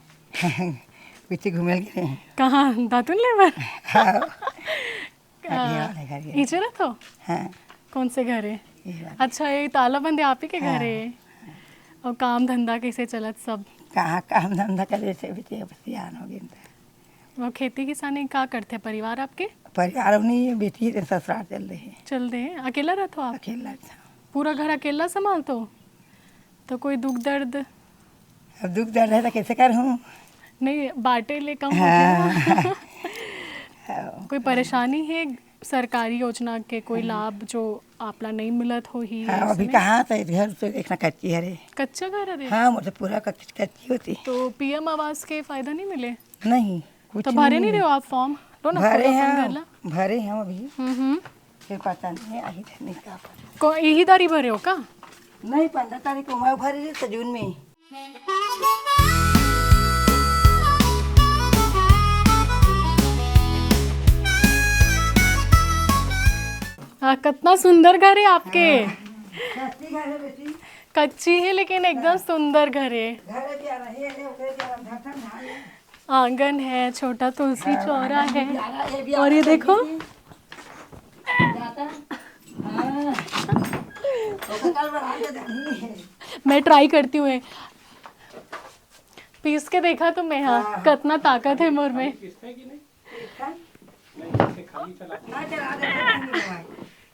पीछे घूमे लगे हैं। कहाँ, दातुन ले बर? हाँ। हाँ। इचे रहो? हाँ। कौन से घर है? ये वाला। अच्छा, ये ताला बंद है, आप ही के घर है? हाँ। और काम धंधा कैसे चलत सब? कहाँ काम धंधा करे से भी, ते सियान हो गए। वो खेती किसानी का करथे परिवार आपके? परिवार नहीं है, बेटी रे ससुराल चल रहे हैं। चल रहे हैं। अकेला रहते हो आप? अकेला रहता हूँ। पूरा घर अकेला संभालते हो? तो कोई दुख दर्द? अब दुख दर्द है तो कैसे कर हूँ? नहीं, बाटे ले कम होथे ना। हाँ। कोई परेशानी है सरकारी योजना के, कोई लाभ जो आपला नहीं मिलत होही? हाँ, अभी कहाँ से घर तो देखना कच्ची है रे। कच्चा घर है रे? हाँ, मतलब पूरा कच्ची, कच्ची होती। तो पीएम आवास के फायदा नहीं मिले? नहीं, कुछ तो भरे नहीं रहे हो आप form? लो ना, भरे हैं, भरे हैं अभी। हम्म, हम्म। फिर पता नहीं है, आई नहीं का पर। को यही दारी भरे हो का? नहीं, पन्द्रह तारीख को मैं भरे रहे तो जून में। हाँ, कितना सुंदर घर है आपके। हाँ, सस्ती घर है बेटी। कच्ची है, लेकिन एकदम सुंदर घर है। घर है प्यारा, ये है, ओकरे प्यारा, धरथन धान है। आंगन है, छोटा तुलसी हाँ, चौरा आंगन है। प्यारा, ये भी और ये आंगन देखो। बेटी। जाता। हाँ। ओकर कल बढ़ा के जानी है। मैं ट्राई करती हूँ, पीस के देखा तो मैं, हाँ, हाँ। कितना ताकत है मोर में। हाँ, चला दे, कोई नहीं है।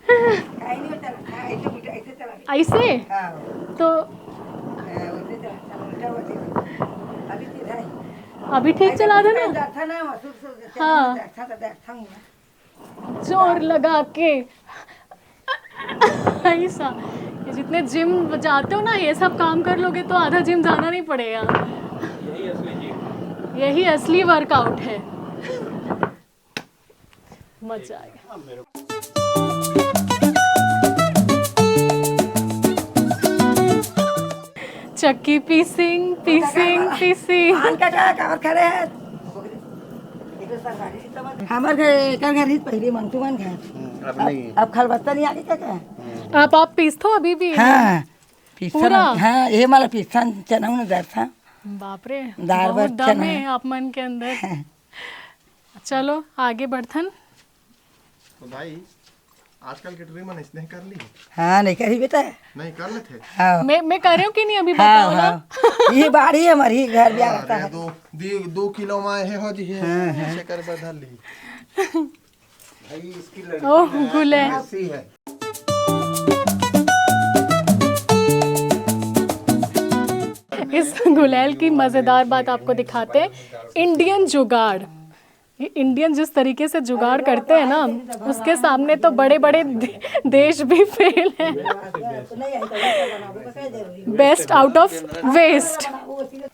कहीं नहीं चला, हाँ, ऐसे उल्टा, ऐसे चला दे। ऐसे? हाँ। तो हाँ, वैसे चला, चला, उल्टा हो जाएगा। अभी सीधा है। अभी ठीक ऐसे चला दे ना। बैठा ना, महसूस हो जाता है, हाँ। बैठा तो बैठा हूँ ना। जोर लगा के। ऐसा, ये जितने जिम जाते हो ना, ये सब काम कर लोगे तो आधा जिम जाना नहीं पड़ेगा। यही असली जिम। यही असली वर्कआउट है। मजा आएगा। चक्की पीसिंग, पीसिंग, पीसिंग। आन का क्या काबर खड़े हैं? हमार घर, एकर घर ही पहले मंटू मन घर। अब नहीं। अब खलबत्ता नहीं आगे क्या, क्या? आप, आप पीसथो अभी भी? हाँ, पीसथन पूरा? हाँ, ये माला पीसथन, चना उना दरथन। बाप रे, दार बहुत बर दम चना। है आप मन के अंदर। चलो, आगे बढ़थन। तो भाई, आजकल के टूरी मन स्नेह कर ली? हाँ, नहीं करी बेटा। नहीं कर लेते? हाँ। मैं, मैं कर रही हूँ कि नहीं, अभी हाँ, बताओ ना। हाँ। ये बाड़ी है हमारी, घर भी हाँ, आता अरे है। दो, दो, दो किलो में है हो जी, है। हाँ, हाँ। ऐसे कर बदल ली। भाई, इसकी लड़की ओह, है, गुले। ऐसी है। इस गुलेल की मज़ेदार बात आपको दिखाते हैं, इंडियन जुगाड़। ये इंडियन जिस तरीके से जुगाड़ करते हैं ना, उसके सामने तो बड़े-बड़े दे-, देश भी फेल हैं। Best out of waste.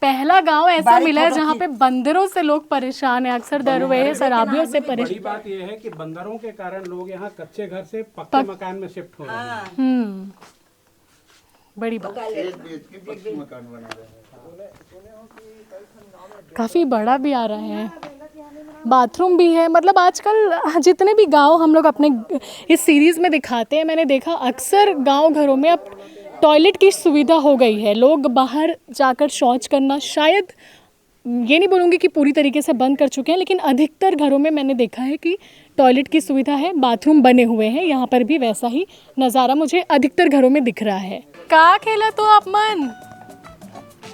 पहला गांव ऐसा मिला है जहाँ पे बंदरों से लोग परेशान हैं, अक्सर दरवेश शराबियों से बड़ी परेशान। बात यह है कि बंदरों के कारण लोग यहाँ कच्चे घर से पक्के पक- मकान में शिफ्ट हो रहे हैं। हम्म, बड़ी बात। एक बीच के पक्की मकान बना रहे हैं। काफ़ी बड़ा भी आ रहा है, बाथरूम भी है। मतलब आजकल जितने भी गांव हम लोग अपने इस सीरीज़ में दिखाते हैं, मैंने देखा अक्सर गांव घरों में अब टॉयलेट की सुविधा हो गई है। लोग बाहर जाकर शौच करना शायद, ये नहीं बोलूँगी कि पूरी तरीके से बंद कर चुके हैं, लेकिन अधिकतर घरों में मैंने देखा है कि टॉयलेट की सुविधा है, बाथरूम बने हुए हैं। यहाँ पर भी वैसा ही नज़ारा मुझे अधिकतर घरों में दिख रहा है। का खेलत हो आप मन?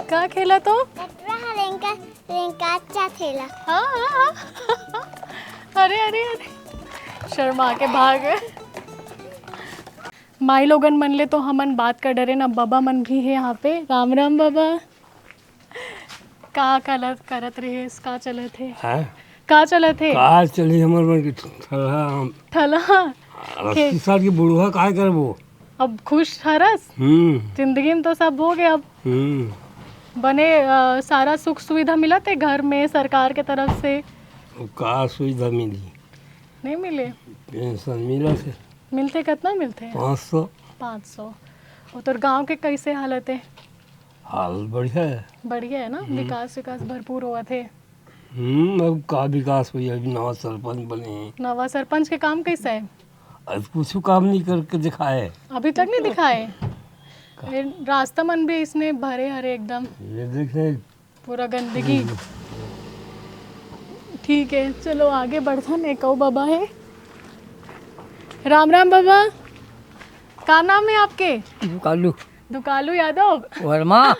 का खेलत हो? कटरा ह रेंका, रेंका अच्छा खेला। हाँ, हाँ, हाँ। अरे, अरे, अरे, शर्मा के भाग। माई लोगन मन ले तो हमन बात कर डरे ना, बबा मन भी है यहाँ पे। राम राम बबा। का कलत करत रहे, का चलत है? हैं? का चलत है? का चली हमर मन के ठलहा हम। ठलहा? अस्सी साल की बुढ़वा काय करबो? अब खुश हरस? हम्म। जिंदगी में तो सब हो गए अब। हम्म। बने, अ, सारा सुख सुविधा मिलत है घर में सरकार के तरफ से? अब का सुविधा मिली? नहीं मिले? पेंशन मिलत है। मिलते कितना मिलते हैं? पाँच सौ। पाँच सौ। और तोर गांव के कैसे हालत है? हाल बढ़िया है। बढ़िया है ना? हम्म। विकास, विकास भरपूर हुआ थे। हम्म, अब का विकास हुई, अभी नवा सरपंच बने हैं। नवा सरपंच के काम कैसा है? आज कुछ काम नहीं करके दिखाए। अभी तक नहीं दिखाए? ये रास्ता मन भी इसने भरे हरे एकदम। ये देखे। पूरा गंदगी। हम्म। ठीक है, चलो आगे बढ़थन। एक अउ बाबा है। राम राम बाबा, का नाम है आपके? कालू। दुकालू यादव? वर्मा।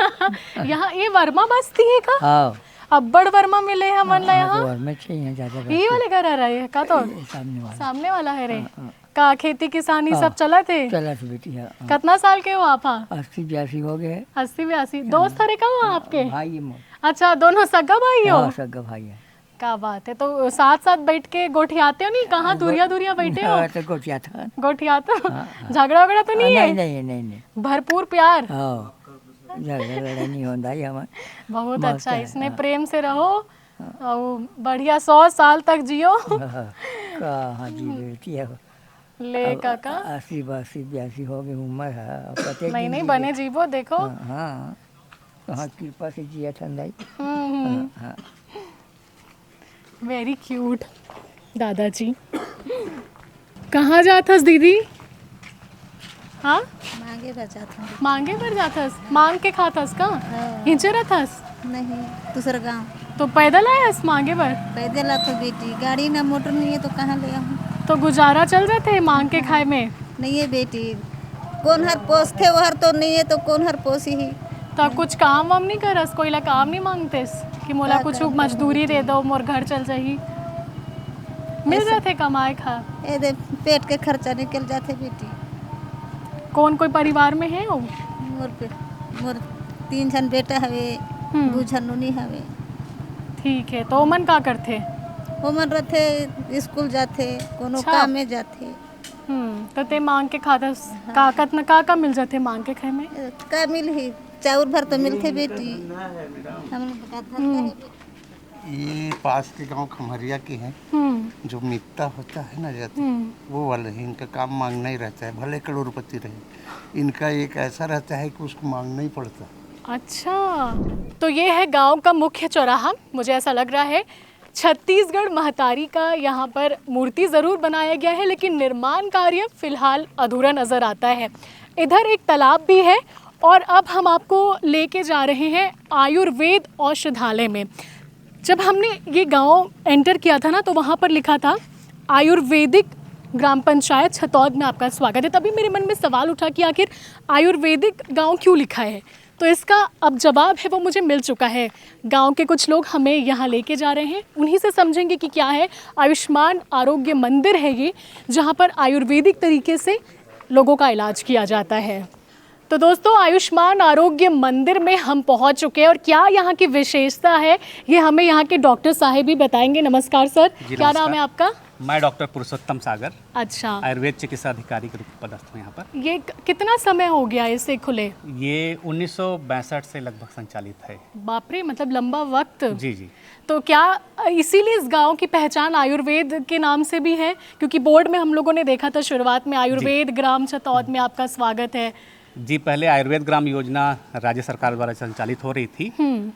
यहाँ ये वर्मा बस्ती है का? हाँ। अब्बड़ वर्मा मिले हमन ला हाँ, यहाँ। तो वर्मा चाहिए ज्यादा ये करके। वाले घर आ रहा है का तो? ये सामने वाला। सामने वाला है रे। हाँ, हाँ। का खेती किसानी हाँ। सब चलत हे? चलत हे बेटी, हाँ, हाँ। कतना साल के हो आप हा? अस्सी बयासी हो गए। अस्सी बयासी। हाँ। दोस्त हरे का हो आपके? भाई है मोर। अच्छा, दोनों सगा भाई हो? हाँ, सगा भाई है। का बात है, तो साथ साथ बैठ के गोठियाते हो नहीं? कहाँ हाँ, गो-, दुरिया दुरिया बैठे हो? हाँ, तो गोठियाता। गोठियाता? हाँ, हाँ। झगड़ा वगड़ा तो हाँ, नहीं है? नहीं, नहीं, नहीं, नहीं। भरपूर प्यार? हाँ, झगड़ा वगड़ा नहीं होता ही हमारे। बहुत मस्त अच्छा, है, इसने हाँ। प्रेम से रहो। हाँ। अउ बढ़िया सौ साल तक जियो। हाँ, हाँ। कहाँ जी बेटी है। ले अब काका। अस्सी, अस्सी बयासी हो गए उम्र है, अब पते नहीं, नहीं, बने जीबो, देखो। हाँ, हाँ। कहाँ कृपा से जिया ठंडाई। हम्म, हम्म। हाँ, हाँ। Very cute दादाजी। कहाँ जात हस दीदी? हाँ, मांगे बर जात हूँ। मांगे बर जात हस? मांग के खात हस का? हाँ। हिंचे रहत हस? नहीं, दूसरा गांव। तो पैदल आए हस मांगे बर? पैदल आत हो बेटी, गाड़ी ना मोटर नहीं है तो कहाँ ले आऊँ? तो गुजारा चल जाते मांग के खाए में? नहीं है बेटी, कौन हर पोसथे, वो हर तो नहीं है तो कौन हर पोसी ही। तो कुछ काम वाम नहीं करस? कोई ला काम नहीं मांगतेस कि मोला का कुछ काम मजदूरी दे दो, मोर घर चल जाही? मिल जाते कमाए खा। ए दे, पेट के खर्चा निकल जाते बेटी। कौन कोई परिवार में है वो? मोर पे, मोर तीन झन बेटा हवे, हम्म। दू झन नोनी हवे। ठीक है, तो ओमन का करथे? ओमन रथे, स्कूल जाथे, कोनो अच्छा। काम में जाथे। हम्म, तो ते मांग के खात हस? का, कतना, का का मिल जाथे मांग के खाए में? का मिलही, चाउर भर तो मिलथे बेटी। हम लोग का धंधा है बेटी। ये पास के गांव खम्हरिया के हैं। हम्म। जो मित्ता होता है ना जाति, हम्म। वो वाले ही। इनका काम मांगना ही रहता है, भले करोड़पति रहे। इनका एक ऐसा रहता है कि उसको मांगना ही पड़ता है। अच्छा, तो ये है गांव का मुख्य चौराहा। मुझे ऐसा लग रहा है छत्तीसगढ़ महतारी का यहाँ पर मूर्ति ज़रूर बनाया गया है, लेकिन निर्माण कार्य फिलहाल अधूरा नज़र आता है। इधर एक तालाब भी है और अब हम आपको लेके जा रहे हैं आयुर्वेद औषधालय में। जब हमने ये गांव एंटर किया था ना, तो वहाँ पर लिखा था आयुर्वेदिक ग्राम पंचायत छतौद में आपका स्वागत है। तभी मेरे मन में सवाल उठा कि आखिर आयुर्वेदिक गांव क्यों लिखा है। तो इसका अब जवाब है, वो मुझे मिल चुका है। गांव के कुछ लोग हमें यहाँ लेके जा रहे हैं, उन्हीं से समझेंगे कि क्या है। आयुष्मान आरोग्य मंदिर है ये, जहाँ पर आयुर्वेदिक तरीके से लोगों का इलाज किया जाता है। तो दोस्तों, आयुष्मान आरोग्य मंदिर में हम पहुँच चुके हैं और क्या यहाँ की विशेषता है, ये हमें यहाँ के डॉक्टर साहब ही बताएंगे। नमस्कार सर, जी, क्या नाम नमस्कार। है आपका? मैं डॉक्टर पुरुषोत्तम सागर, अच्छा, आयुर्वेद चिकित्सा अधिकारी के रूप में पदस्थ हूँ यहाँ पर। ये क- कितना समय हो गया इसे खुले? ये उन्नीस सौ बासठ से लगभग संचालित है। बाप रे, मतलब लंबा वक्त। जी, जी। तो क्या इसीलिए इस गांव की पहचान आयुर्वेद के नाम से भी है? क्योंकि बोर्ड में हम लोगों ने देखा था शुरुआत में, आयुर्वेद ग्राम छतौद में आपका स्वागत है। जी, पहले आयुर्वेद ग्राम योजना राज्य सरकार द्वारा संचालित हो रही थी,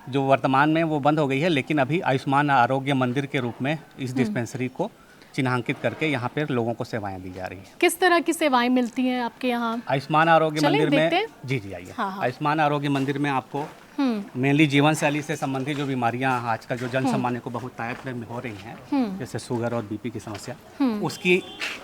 जो वर्तमान में वो बंद हो गई है, लेकिन अभी आयुष्मान आरोग्य मंदिर के रूप में इस डिस्पेंसरी को चिन्हांकित करके यहाँ पर लोगों को सेवाएं दी जा रही है। किस तरह की सेवाएं मिलती हैं आपके यहाँ? आयुष्मान आरोग्य चलें, मंदिर देखते हैं। में, जी, जी, आइए। हाँ, हाँ। आयुष्मान आरोग्य मंदिर में आपको हम्म। मेनली जीवन शैली से संबंधित जो बीमारियां आजकल जो जन सामान्य को बहुत तायत में हो रही हैं, जैसे शुगर और बीपी की समस्या, उसकी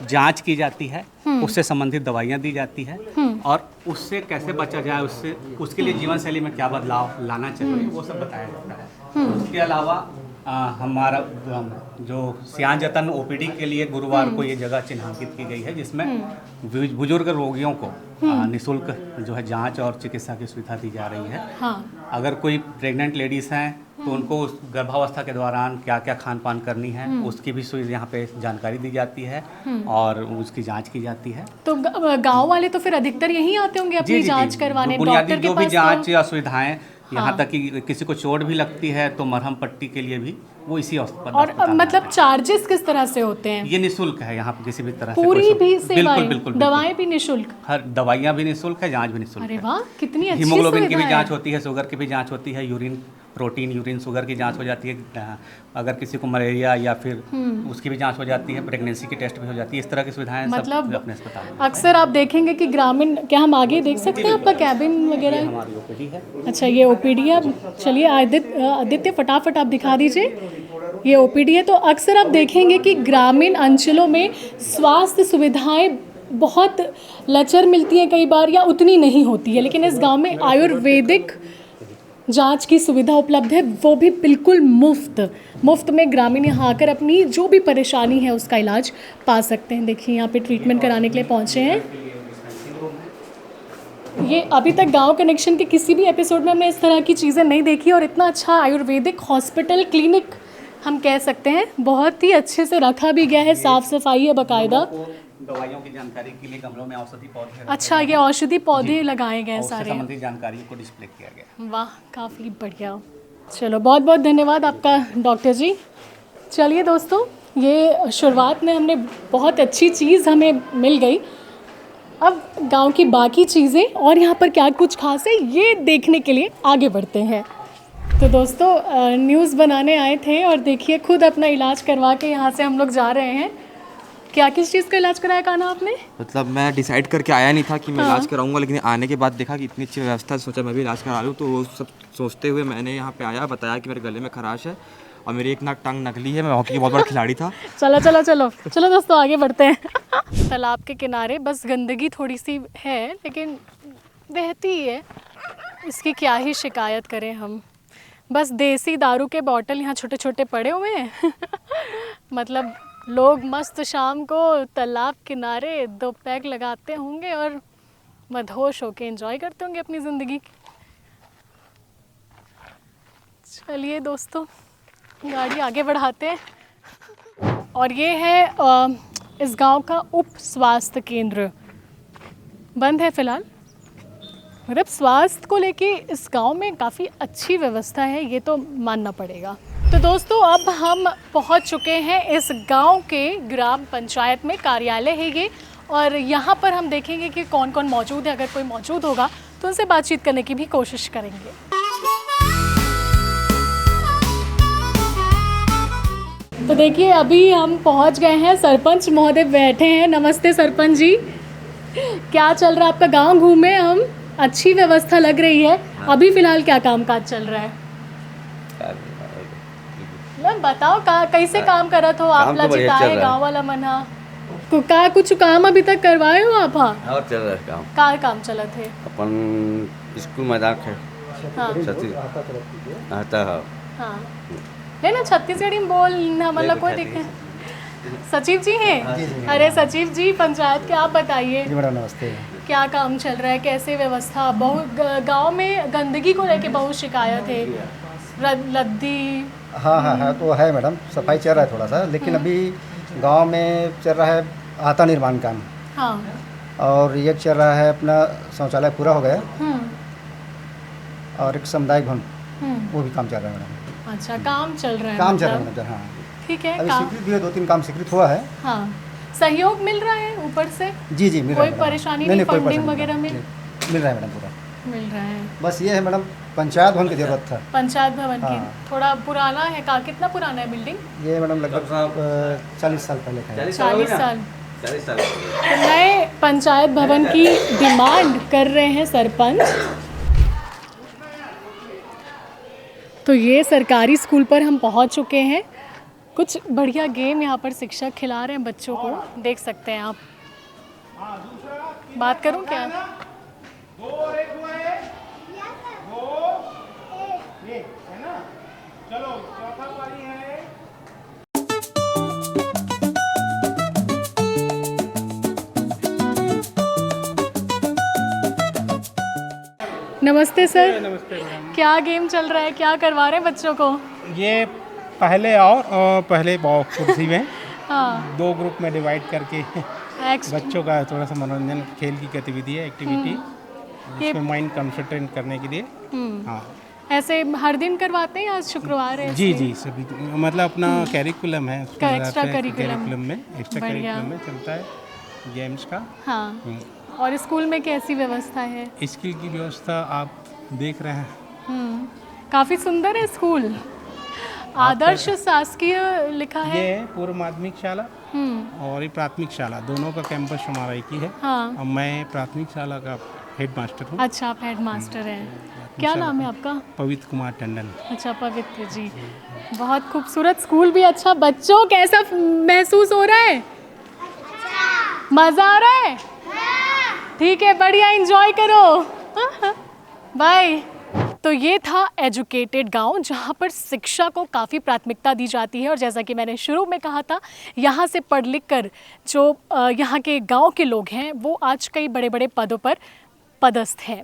जांच की जाती है, उससे संबंधित दवाइयां दी जाती है, और उससे कैसे बचा जाए, उससे, उसके लिए जीवन शैली में क्या बदलाव लाना चाहिए, वो सब बताया जाता है। उसके अलावा, आ, हमारा, अम, जो सियान जतन ओपीडी के लिए गुरुवार को ये जगह चिन्हांकित की गई है, जिसमें बुज- बुजुर्ग रोगियों को, आ, निशुल्क जो है जांच और चिकित्सा की सुविधा दी जा रही है। हाँ। अगर कोई प्रेग्नेंट लेडीज हैं तो उनको उस गर्भावस्था के दौरान क्या क्या खान पान करनी है, उसकी भी सुविधा, यहाँ पे जानकारी दी जाती है और उसकी जांच की जाती है। तो ग- गांव वाले तो फिर अधिकतर यहीं आते होंगे जी, अपनी जी, जी। जांच करवाने, जो बुनियादी डॉक्टर के जो भी पास जांच तो। या सुविधाएं, यहाँ हाँ। तक कि किसी को चोट भी लगती है तो मरहम पट्टी के लिए भी वो इसी अस्पताल और अस्पताल अब में मतलब आते हैं। चार्जेस किस तरह से होते हैं? ये निशुल्क है, यहाँ पर किसी भी तरह से पूरी कोई सु- भी बिल्कुल, सेवाएं, बिल्कुल, बिल्कुल। दवाएं भी निशुल्क? हर दवाइयाँ भी निशुल्क है, जांच भी निशुल्क अरे है। वाह, कितनी अच्छी हीमोग्लोबिन की भी सुविधा है। जांच होती है, शुगर की भी जांच होती है, यूरिन प्रोटीन, यूरिन शुगर की जांच हो जाती है। अगर किसी को मलेरिया या फिर उसकी भी जांच हो जाती है, प्रेगनेंसी की टेस्ट भी हो जाती है। इस तरह की सुविधाएं सब मतलब अपने अस्पताल में। अक्सर आप देखेंगे कि ग्रामीण, क्या हम आगे देख सकते हैं आपका कैबिन वगैरह? हमारी ओपीडी है। अच्छा, ये ओपीडी है। अब चलिए आदित्य, आदित्य, फटाफट आप दिखा दीजिए। ये ओपीडी है। तो अक्सर आप देखेंगे कि ग्रामीण अंचलों में स्वास्थ्य सुविधाएं बहुत लचर मिलती हैं कई बार, या उतनी नहीं होती है, लेकिन इस गांव में आयुर्वेदिक जांच की सुविधा उपलब्ध है, वो भी बिल्कुल मुफ्त। मुफ्त में ग्रामीण यहाँ आकर अपनी जो भी परेशानी है उसका इलाज पा सकते हैं। देखिए, यहाँ पे ट्रीटमेंट कराने के लिए पहुँचे हैं। ये अभी तक गांव कनेक्शन के किसी भी एपिसोड में हमने इस तरह की चीज़ें नहीं देखी, और इतना अच्छा आयुर्वेदिक हॉस्पिटल, क्लिनिक हम कह सकते हैं, बहुत ही अच्छे से रखा भी गया है, साफ सफाई है बाकायदा। दवाइयों की जानकारी के लिए गमलों में औषधि पौधे रखे अच्छा, गए ये हैं। औषधि पौधे जी। लगाए गए हैं और उससे सारे। संबंधित जानकारियों को डिस्प्ले किया गया है। वाह, काफ़ी बढ़िया। चलो, बहुत बहुत धन्यवाद आपका डॉक्टर जी। चलिए दोस्तों, ये शुरुआत में हमने बहुत अच्छी चीज़ हमें मिल गई। अब गांव की बाकी चीज़ें और यहाँ पर क्या कुछ खास है, ये देखने के लिए आगे बढ़ते हैं। तो दोस्तों, अ, न्यूज़ बनाने आए थे और देखिए, खुद अपना इलाज करवा के यहाँ से हम लोग जा रहे हैं। क्या, किस चीज़ का इलाज कराया कान्हा आपने? मतलब, मैं डिसाइड करके आया नहीं था कि मैं हाँ। इलाज कराऊंगा, लेकिन आने के बाद देखा कि इतनी अच्छी व्यवस्था है, सोचा मैं भी इलाज करा लूँ। तो वो सब सोचते हुए मैंने यहाँ पे आया, बताया कि मेरे गले में खराश है और मेरी एक नाक टांग नकली है, मैं हॉकी का बहुत बड़ा खिलाड़ी था। चलो, चलो, चलो, चलो दोस्तों, आगे बढ़ते हैं। तालाब के किनारे बस गंदगी थोड़ी सी है, लेकिन बहती ही है, इसकी क्या ही शिकायत करें हम। बस देसी दारू के बॉटल यहाँ छोटे छोटे पड़े हुए हैं। मतलब, लोग मस्त शाम को तालाब किनारे दो पैग लगाते होंगे और मदहोश होके एंजॉय करते होंगे अपनी ज़िंदगी। चलिए दोस्तों, गाड़ी आगे बढ़ाते हैं। और ये है अ, इस गांव का उप स्वास्थ्य केंद्र, बंद है फिलहाल। मतलब, स्वास्थ्य को लेके इस गांव में काफ़ी अच्छी व्यवस्था है, ये तो मानना पड़ेगा। तो दोस्तों, अब हम पहुंच चुके हैं इस गांव के ग्राम पंचायत में, कार्यालय है ये। और यहाँ पर हम देखेंगे कि कौन कौन मौजूद है। अगर कोई मौजूद होगा तो उनसे बातचीत करने की भी कोशिश करेंगे। तो देखिए, अभी हम पहुंच गए हैं, सरपंच महोदय बैठे हैं। नमस्ते सरपंच जी, क्या चल रहा है आपका? गांव घूमे हम, अच्छी व्यवस्था लग रही है। अभी फिलहाल क्या काम काज चल रहा है? मतलब, बताओ का, कैसे काम करत हो आप? काम तो बढ़िया चल रहा है। गांव वाला मन हा। कु-, का कुछ काम अभी तक करवाए हो आप? हाँ, और चल रहा है काम। का काम चलत है? अपन स्कूल मैदान है। हाँ। सती आता है। हाँ, है ना, छत्तीसगढ़ी में बोल ना, मतलब, कोई दिक्कत। सचिव जी हैं? अरे सचिव जी, पंचायत के, आप बताइए। जी मैडम, नमस्ते। क्या काम चल रहा है, कैसे व्यवस्था? बहुत ग-, गांव में गंदगी को लेके बहुत शिकायत है, रद-, लद्दी। हाँ हाँ हाँ, तो है मैडम, सफाई चल रहा है थोड़ा सा, लेकिन अभी गांव में चल रहा है आता निर्माण काम। हाँ। और एक चल रहा है अपना शौचालय पूरा हो गया। हम्म। और एक सामुदायिक भवन, हम्म। वो भी काम चल रहा है मैडम। अच्छा, काम चल रहा है, काम चल रहा है मतलब। मैडम, हाँ। ठीक है, अभी काम। स्वीकृत भी है, दो तीन काम स्वीकृत हुआ है। हाँ, सहयोग मिल रहा है ऊपर से? जी जी, मिल रहा है कोई मैडम। परेशानी नहीं, नहीं, कोई फंडिंग परेशानी वगैरह नहीं। में? नहीं, मिल रहा है मैडम पूरा। मिल रहा है। बस ये है मैडम, पंचायत भवन की जरूरत था। पंचायत भवन की। हाँ। थोड़ा पुराना है का? कितना पुराना है बिल्डिंग? ये मैडम लगभग अ, चालीस साल पहले का है। चालीस साल। चालीस साल। तो नए पंचायत भवन की डिमांड कर रहे हैं सरपंच। तो ये सरकारी स्कूल पर हम पहुंच चुके हैं। कुछ बढ़िया गेम यहाँ पर शिक्षक खिला रहे हैं बच्चों को, देख सकते हैं आप। बात करूं क्या? नमस्ते सर। नमस्ते मैडम। क्या गेम चल रहा है, क्या करवा रहे हैं बच्चों को? ये पहले आओ और पहले बाओ कुर्सी में हाँ। दो ग्रुप में डिवाइड करके एक्स- बच्चों का थोड़ा सा मनोरंजन, खेल की गतिविधि है, एक्टिविटी। ये- इसमें माइंड कंसंट्रेट करने के लिए। हम्म। हाँ ऐसे हर दिन करवाते हैं या आज शुक्रवार है? जी इसलिए? जी, सभी, मतलब, अपना करिकुलम है, उसमें extra रहते हैं, curriculum। करिकुलम में, एक्स्ट्रा बढ़िया। करिकुलम में चलता है गेम्स का। हाँ। हम्म। और स्कूल में कैसी व्यवस्था है? स्कूल की व्यवस्था आप देख रहे हैं। हम्म। काफ़ी सुंदर है स्कूल। आदर्श शासकीय लिखा है। ये पूर्व माध्यमिक शाला हम्म। और ये प्राथमिक शाला, दोनों का कैंपस हमारा एक ही है। हाँ। और मैं प्राथमिक शाला का हेडमास्टर हूँ। अच्छा, आप हेडमास्टर हैं। क्या नाम है आपका? पवित्र कुमार टंडन। अच्छा, पवित्र जी। बहुत खूबसूरत स्कूल भी अच्छा। बच्चों, कैसा महसूस हो रहा है? मज़ा आ रहा है? ठीक है, बढ़िया, एंजॉय करो। बाय। तो ये था एजुकेटेड गांव, जहाँ पर शिक्षा को काफ़ी प्राथमिकता दी जाती है। और जैसा कि मैंने शुरू में कहा था, यहाँ से पढ़ लिख कर जो अ, यहाँ के गांव के लोग हैं, वो आज कई बड़े बड़े पदों पर पदस्थ हैं।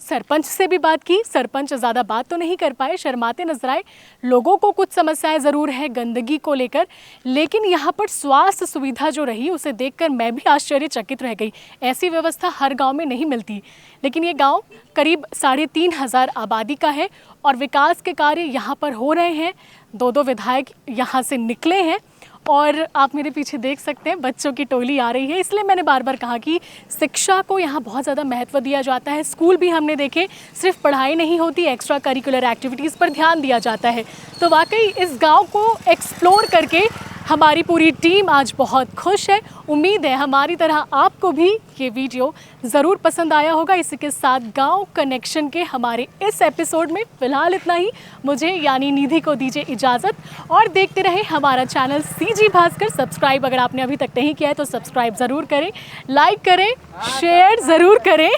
सरपंच से भी बात की। सरपंच ज़्यादा बात तो नहीं कर पाए, शर्माते नजर आए। लोगों को कुछ समस्याएं ज़रूर है गंदगी को लेकर, लेकिन यहाँ पर स्वास्थ्य सुविधा जो रही, उसे देखकर मैं भी आश्चर्यचकित रह गई। ऐसी व्यवस्था हर गांव में नहीं मिलती, लेकिन ये गांव करीब साढ़े तीन हज़ार आबादी का है और विकास के कार्य यहाँ पर हो रहे हैं। दो दो विधायक यहाँ से निकले हैं और आप मेरे पीछे देख सकते हैं, बच्चों की टोली आ रही है। इसलिए मैंने बार बार कहा कि शिक्षा को यहाँ बहुत ज़्यादा महत्व दिया जाता है। स्कूल भी हमने देखे, सिर्फ पढ़ाई नहीं होती, एक्स्ट्रा करिकुलर एक्टिविटीज़ पर ध्यान दिया जाता है। तो वाकई इस गांव को एक्सप्लोर करके हमारी पूरी टीम आज बहुत खुश है। उम्मीद है हमारी तरह आपको भी ये वीडियो ज़रूर पसंद आया होगा। इसी के साथ गांव कनेक्शन के हमारे इस एपिसोड में फिलहाल इतना ही। मुझे यानी निधि को दीजिए इजाज़त और देखते रहें हमारा चैनल सीजी भास्कर। सब्सक्राइब अगर आपने अभी तक नहीं किया है तो सब्सक्राइब ज़रूर करें, लाइक करें, शेयर ज़रूर करें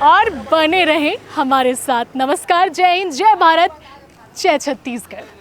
और बने रहें हमारे साथ। नमस्कार, जय हिंद, जय भारत, जय छत्तीसगढ़।